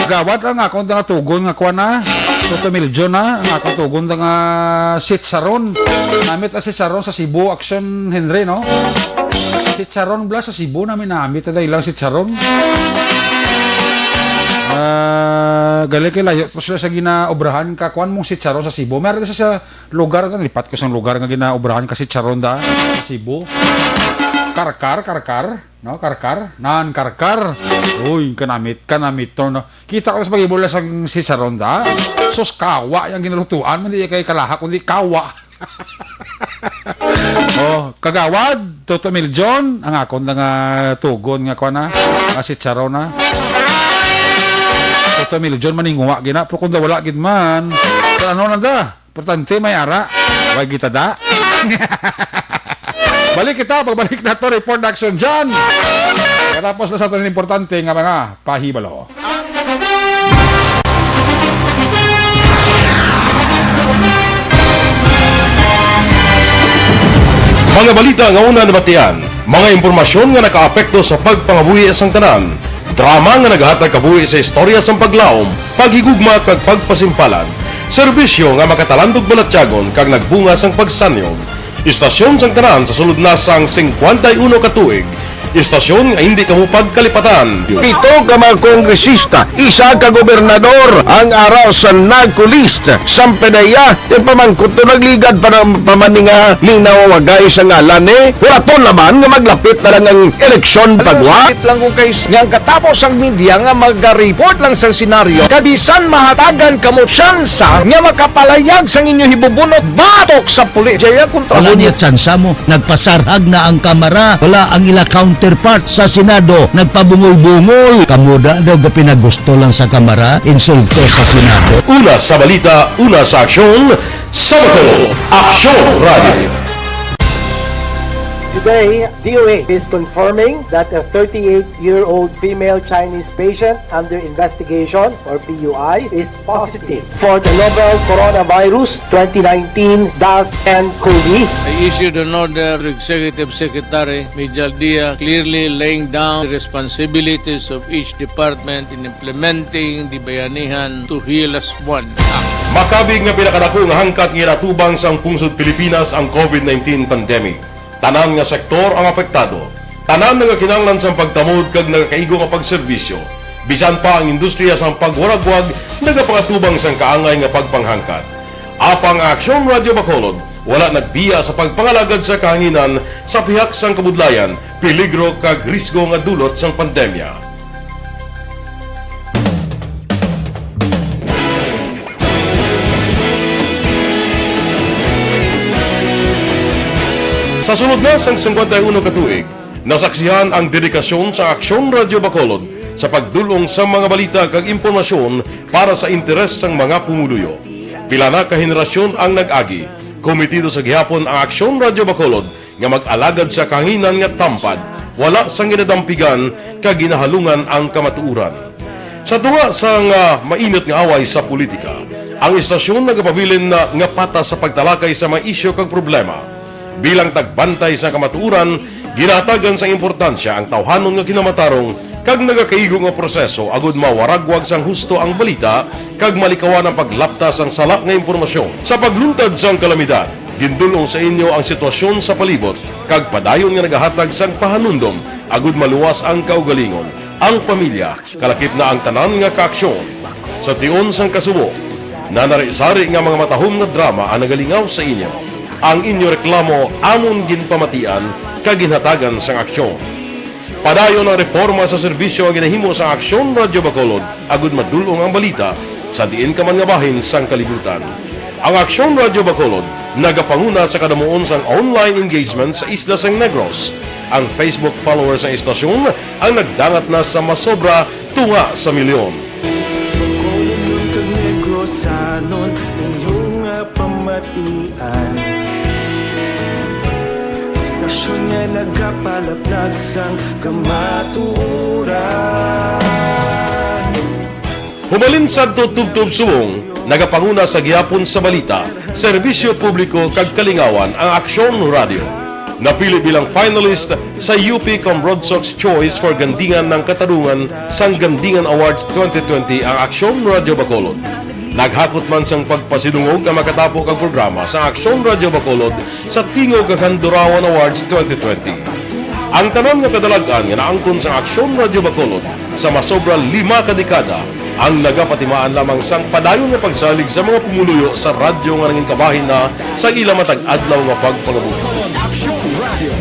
Kagawad, ang akon nga tugon nga kuan na. Toto Miljon na, ang akon tugon nga sitsaron. Namit ang sitsaron sa Cebu, Aksyon Henry, no? Sitsaron bala sa Cebu, namin namit na ilang sitsaron. Ah, gali kay layo to sila sa ginaobrahan ka kuan mong sitsaron sa Cebu. Meron sa, sa lugar, lipat ko sang lugar nga ginaobrahan ka sitsaron da sa Cebu. Karkar, karkar, no? Karkar, nan karkar. Uy, kanamit, kanamit to, no? Kita ko sa pag-ibola sang sitsaron da. Sus, kawa yang ginalutuan mo, hindi kay kalaha, kundi kawa. Oh, Kagawad Toto Miljon, ang akon na nga tugon nga kuan na, nga sitsaron na. Toto Miljon, maninguha gina, pero kung daw wala gid man, pero ano na da? Importante may ara, way kita da. Balik kita, pagbalik na to, report na action dyan. Katapos na sa aton importante nga mga pahibalo. Mga balita nga una nabatian, mga impormasyon nga nakaapekto sa pagpangabuhi sang tanan, drama nga nagahatag kabuhi sa istorya sang paglaom, paghigugma kag pagpasimpalan, serbisyo nga makatalandog balatyagon kag nagbunga sang pagsanyog. Istasyon sang tanan sa sulod na sang singkwenta y uno ka tuig. Istasyon nga hindi kamo pagkalipatan. Pito ka mga kongresista, isa ka gobernador ang ara sa NAGCO list. Sampanaya, yung pamangkot to nagligad pa ng pamaninga, linawagay sa ngalan ni Huraton naman nga maglapit na lang ang eleksyon pagwa. Sakit lang kung kay nga ang katapos ang media nga maga-report lang sa senaryo, kabisan mahatagan kamo tsansa nga makapalayag sang inyo hibubunot batok sa pulis. Jaya kontra Wala mo niya tsansa mo. Nagpasarhag na ang Kamara. Wala ang ila counterpart sa Senado. Nagpabungol-bungol. Kamo da daw gapinagusto lang sa Kamara. Insulto sa Senado. Una sa balita, una sa aksyon, sa Bacolod, Aksyon Radio. Today, D O A is confirming that a thirty-eight-year-old female Chinese patient under investigation, or P U I, is positive for the novel coronavirus twenty nineteen dash N cov. I issued an order to Executive Secretary Mijal Dia, clearly laying down the responsibilities of each department in implementing the Bayanihan to Heal As One Act. Makabig nga pinakadako nga hangkat nga ginatubang sang pungsod Pilipinas ang covid nineteen pandemic. Tanan nga sektor ang apektado. Tanan nga kinahanglan sang pagtamod kag nagakaigo nga pagserbisyo. Bisan pa ang industriya sang pagwaragwag nagapangatubang sang kaangay nga pagpanghangkat. Apang ang Aksyon Radio Bacolod wala nagbiya sa pagpangalagad sa kahanginan sa pihak sang kabudlayan, peligro kag risgo nga dulot sang pandemya. Sa sulod na sang singkwenta y uno ka tuig, nasaksihan ang dedikasyon sa Aksyon Radio Bacolod sa pagdul-ong sa mga balita kag impormasyon para sa interes sang mga pumuluyo. Pila na ka henerasyon ang nag-agi, kometido sa gihapon ang Aksyon Radio Bacolod nga mag-alagad sa kahanginan nga tampad, wala sang ginadampigan kag ginahalungan ang kamatuoran. Sa tunga sang, ah, mainit nga away sa politika, ang istasyon nagapabilin na nga patas sa pagtalakay sa mga isyu kag problema. Bilang tagbantay sa kamatuoran, ginahatagan sang importansya ang tawhanon nga kinamatarong kag nagakaigo nga proseso agud mawaragwag sang husto ang balita kag malikawan ang paglapta sang sala nga impormasyon. Sa pagluntad sang kalamidad, gindul-ong sa inyo ang sitwasyon sa palibot kag padayon nga nagahatag sang pahanumdom agud maluwas ang kaugalingon, ang pamilya, kalakip na ang tanan nga kaaksyon. Sa tion sang kasubo, nanari-sari nga mga matahom nga drama ang nagalingaw sa inyo. Ang inyo reklamo amon ginpamatian kag ginhatagan sang aksyon. Padayon ang reporma sa serbisyo nga ginahimo sang Aksyon Radyo Bacolod agud madul-ong ang balita sa diin ka man nga bahin sang kalibutan. Ang Aksyon Radyo Bacolod nagapanguna sa kadamuon sang online engagement sa isla sang Negros. Ang Facebook followers sang istasyon ang nagdangat na sa masobra tunga sa milyon. Bacolod kag Negrosanon, inyo nga pamatian. Istasyon nga nagapalaplag sang kamatuoran. Hubalin sadto tubtob subong, nagapanguna sa gihapon sa balita, serbisyo publiko kag kalingawan ang Aksyon Radyo. Napili bilang finalist sa U P Combrodsoc's Choice for Gandingan ng Katarungan sang Gandingan Awards twenty twenty ang Aksyon Radyo Bacolod. Naghakot man sang pagpasidungog ang makatapo kag programa sa Aksyon Radyo Bacolod sa Tingog kag Handurawan Awards twenty twenty. Ang tanan nga kadalag-an nga naangkon sang Aksyon Radyo Bacolod sa masobra lima ka dekada ang nagapatimaan lamang sang padayon nga pagsalig sa mga pumuluyo sa radyo nga nangin kabahin na sa ila matag adlaw nga pagpangabuhi. Aksyon Radio.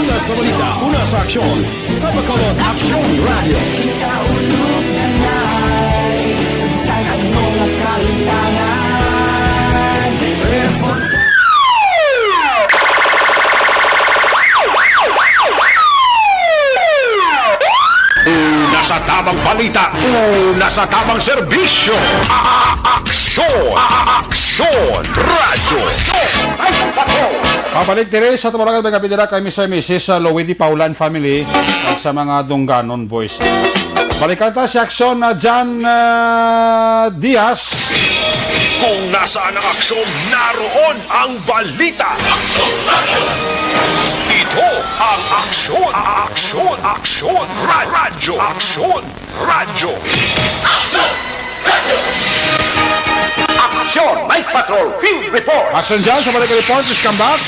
Una sa balita, una sa aksyon, sa Bacolod Aksyon Radio. Ikaulog na na'y sagsag ang mga kalintangan. Responsa- Una sa tamang balita, una sa tamang serbisyo. A-, a-, aksyon, a-, a-, aksyon, radyo. Pabalik diri sa Tumaragan, mga bidira, kay Mister Missus Louie Di Paula and family, at sa mga Dungganon boys. Balikan ta si Aksyon na John, ah, Diaz. Kung nasaan ang aksyon, naroon ang balita. Ito ang Aksyon, Aksyon, Aksyon, Ra-, Radyo, Aksyon, Radyo. Aksyon, Night Patrol, Field Report. Aksyon dyan, sa balik report, please come back.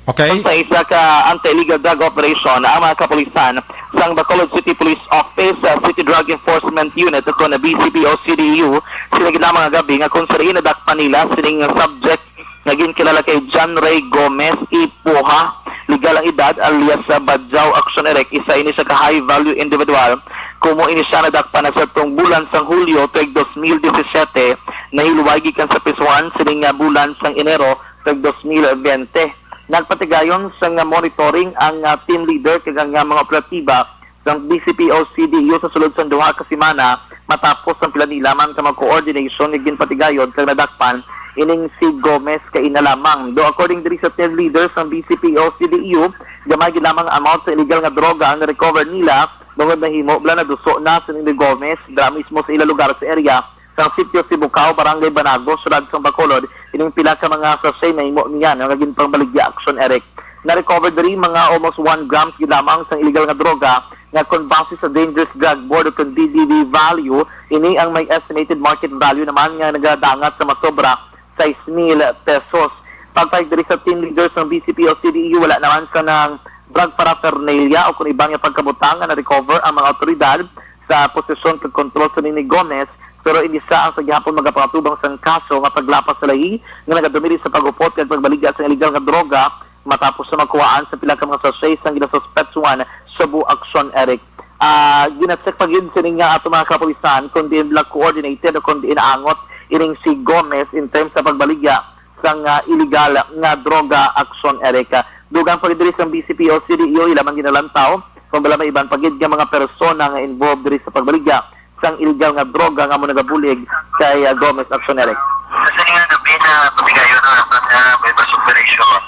Okay. Sa isa ka anti-illegal drug operation, ang mga kapulisan sang Bacolod City Police Office, uh, City Drug Enforcement Unit, o kon B C P O C D E U, sila gid lamang nga gabi nga kung sa diin nadakpan nila sining subject nga ginkilala kay John Ray Gomez Ipuha, legal ang edad, alias, uh, Badjaw Action Erek, isa ini siya ka high value individual. Kumo ini siya nadakpan na sa tong bulan sang Hulyo tuig dos mil disisiete, nahilway gikan sa pisuhan sining nga bulan sang Enero tuig dos mil bente. Nagpatigayon sang monitoring ang, ah, team leader kag ang, ah, mga operatiba sang B C P O C D E U sa sulod sang duha ka semana matapos ang pila ni lamang ka mga coordination nga ginpatigayon kag nadakpan ining si Gomez kaina lamang. Do according diri sa team leader sang B C P O C D E U, gamay gid lamang amount sa illegal nga droga ang na-recover nila, bangod nahimo bala naduso na sining ni Gomez dira mismo sa ila lugar sa area sang Sitio Sibucao, Barangay Banago, Siyudad sang Bacolod, ining pila ka mga sachet nahimo niya nga ginpangbaligya, Action Eric. Na-recover diri mga almost one grams gid lamang sang illegal nga droga nga kon base sa Dangerous Drug Board o kon D D B value, ini ang may estimated market value naman nga nagadangat sa masobra sais mil pesos. Pagpahid diri sa team leader sang B C P O C D E U, wala naman sa nang drug paraphernalia o kon iban nga pagkabutang nga na-recover ang mga awtoridad sa posesyon kag kontrol sa ni Gomez, pero ini sia ang sa gihapon magapangatubang sang kaso nga paglapas sa lahi nga nagadumili sa pag-upot kag pagbaligya sa illegal nga droga matapos sa makuhaan sa pila ka mga sachet sang ginasuspetsuhan sa Bu Action Eric. Ah, gina-check pa gyud sini nga ato mga kapulisan kung diin bala coordinated o kung diin naangot ining si Gomez in terms sa pagbaligya sang, ah, illegal nga droga, Action Eric. Dugang pa gid diri sang B C P O C D E U, ila man ginalantaw kung bala may iban pa gid nga mga persona nga involved diri sa pagbaligya sang illegal nga droga nga amo nagabulig kay, ah, Gomez, Action Eric. Sa sining nga gabi na pamigayon ang aton nga buy-bust operation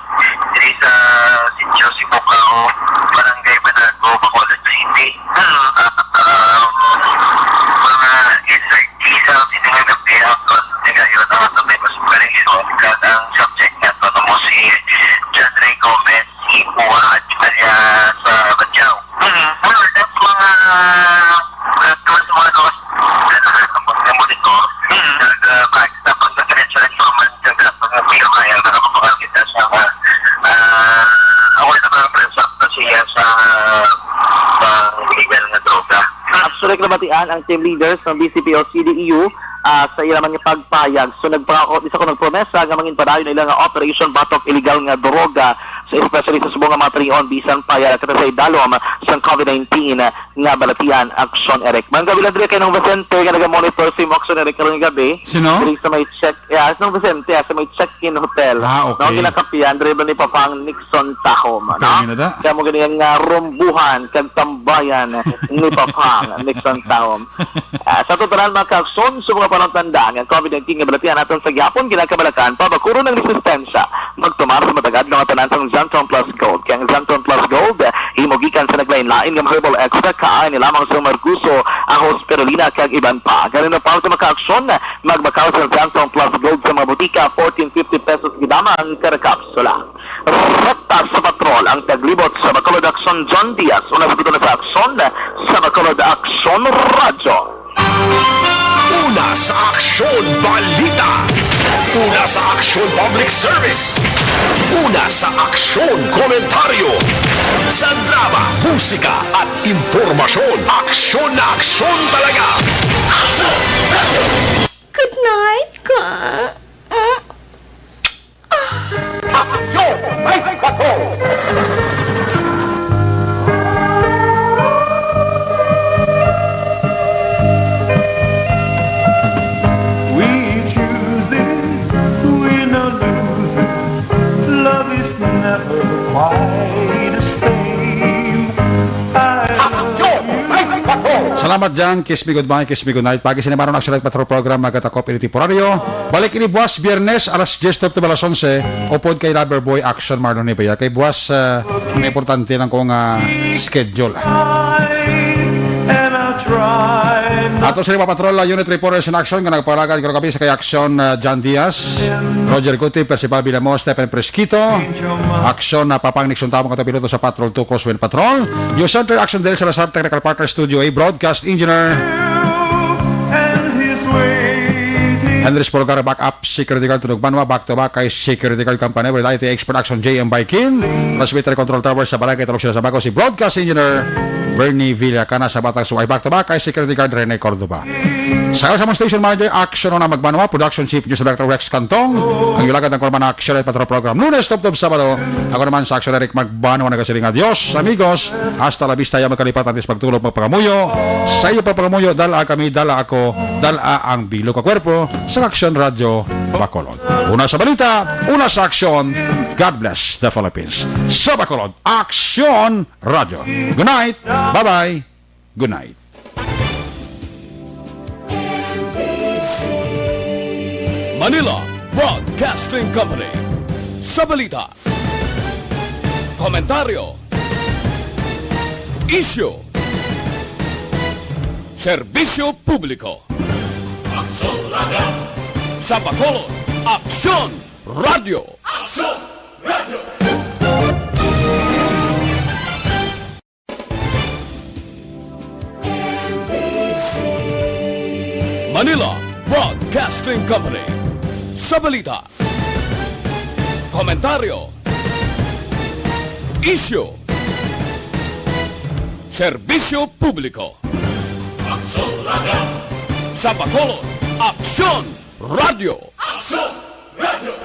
diri sa Sitio Sibucao, Barangay Banago, Bacolod City. Ah, um, mga eight thirty sa sining nga gabi ang aton pamigayon ang aton buy-bust operation, kag ang subject nato amo si John Ray Gomez, si Pua, at alias, ah, Badyaw. Mm. Well, that's mga, uh, tuwas mga tuwas. Tapos nga monitor. Mm. Nag, uh, kahit sa pagkakalit sa informant, nag, uh, pag-, pag-, pag-, kita sa, uh, uh, awal na mga present kasi Ang team leaders ng B C P O C D E U, ah, sa ila man nga pagpayag. So, nagpangako, isa ko nagpromesa nga mangin padayon ila nga Operation Batok Illegal nga Droga, so especially sa subong nga mga talion, bisan pa ya kita sa idalom sang COVID nineteen nga balatian. Aksyon, Eric. Mga kabilang diri kay Nong Vicente nga naga-monitor sa imo, Aksyon, Eric, karong gabi. Sino? Diri sa may check, yeah, Nong Vicente, ah, sa may check-in hotel. Ah, okay. No, ginakapihan, diri ba ni Papang Nixon Tahom, no? Kami na da. Kaya mo gani ang, ah, rumbuhan, kag tambayan ni Papang Nixon Tahom. Ah, sa totoral, mga kaakson, sa mga panagtanda nga COVID nineteen nga balatian naton sa gihapon, ginakabalakan, pabakuron ang resistensya. Magtumar sa matag-adlaw nga tanan sang Zantone Plus Gold. Kay ang Zantone Plus Gold, ah, himo gikan sa naglain-lain nga herbal extract, kaay ni lamang sa marguso, ahos, spirulina, kag iban pa. Ganun ang parte, mga kaakson, magbakal sa Zantone Plus Gold sa mga butika, fourteen fifty pesos gid lamang kada kapsula. Rekta sa patrol ang taglibot sa Bacolod, Aksyon John Diaz. Una sa bituon sa Aksyon, sa Bacolod, Aksyon Radyo. Una sa Aksyon Balita. Una sa Aksyon Public Service. Una sa Aksyon Komentaryo. Sa drama, musika at impormasyon. Aksyon na aksyon talaga. Aksyon Radyo. Good night, ka. Mm. Aksyon! May bato! We choose this, win or lose it. Love is never quite the same. I love you. Salamat, Jan. Kiss me goodbye, kiss me goodnight. Pagi sini maron Aksyon Patrol Program, magatakop ini temporaryo. Balik ini buwas, Biyernes, alas diyes, twelve to alas onse. Upod kay Lover Boy, Aksyon Marlon Rivera. Kay buwas, ah, ang importante lang kung, ah, schedule. Ato sa mga patrol, ah, unit reporters in action nga nagpalagan karong gabi sa kay Aksyon, ah, John Diaz, Roger Guti, Percival Bilamo, Stephen Presquito, Aksyon na Papang Nixon Tamo, katong piloto sa Patrol two Crosswind Patrol. News Center, Aksyon Del Salazar, technical partner, Studio A, broadcast engineer. Henry Spolgar, backup security guard, Tunog Banwa, back to back kay security guard company, with I T expert Aksyon J M Baikin. Transmitter control tower sa Barangay Talong Sila sa Bago, si broadcast engineer Bernie Villacana sa Batang Suway, back to back kay security guard Rene Cordova. Sa, sa among station manager, Aksyon na Magbanwa, production chief, news director Rex Cantong. Ang yulagan ng Korman Aksyon at Patrol Program, Lunes, Tubtob, Sabado. Ako naman sa Aksyon, Eric Magbanwa, nagasiling, adios, amigos. Hasta la vista, ya magkalipat, antes pagtulog, magpangamuyo. Sa iyo pagpangamuyo, dala kami, dala ako, dala ang bilo ka kwerpo sa Aksyon Radyo Bacolod. Una sa balita, una sa aksyon. God bless the Philippines. Sa Bacolod, Aksyon Radyo. Good night. Bye-bye. Good night. Manila Broadcasting Company. Sa balita, komentaryo, isyu, serbisyo publiko. Aksyon Radyo. Sa Bacolod, Aksyon Radyo. Aksyon Radyo. Manila Broadcasting Company. Sa balita, komentaryo, isyu, serbisyo publiko. Aksyon Radyo. Sa Bacolod, Aksyon Radyo. Aksyon Radyo.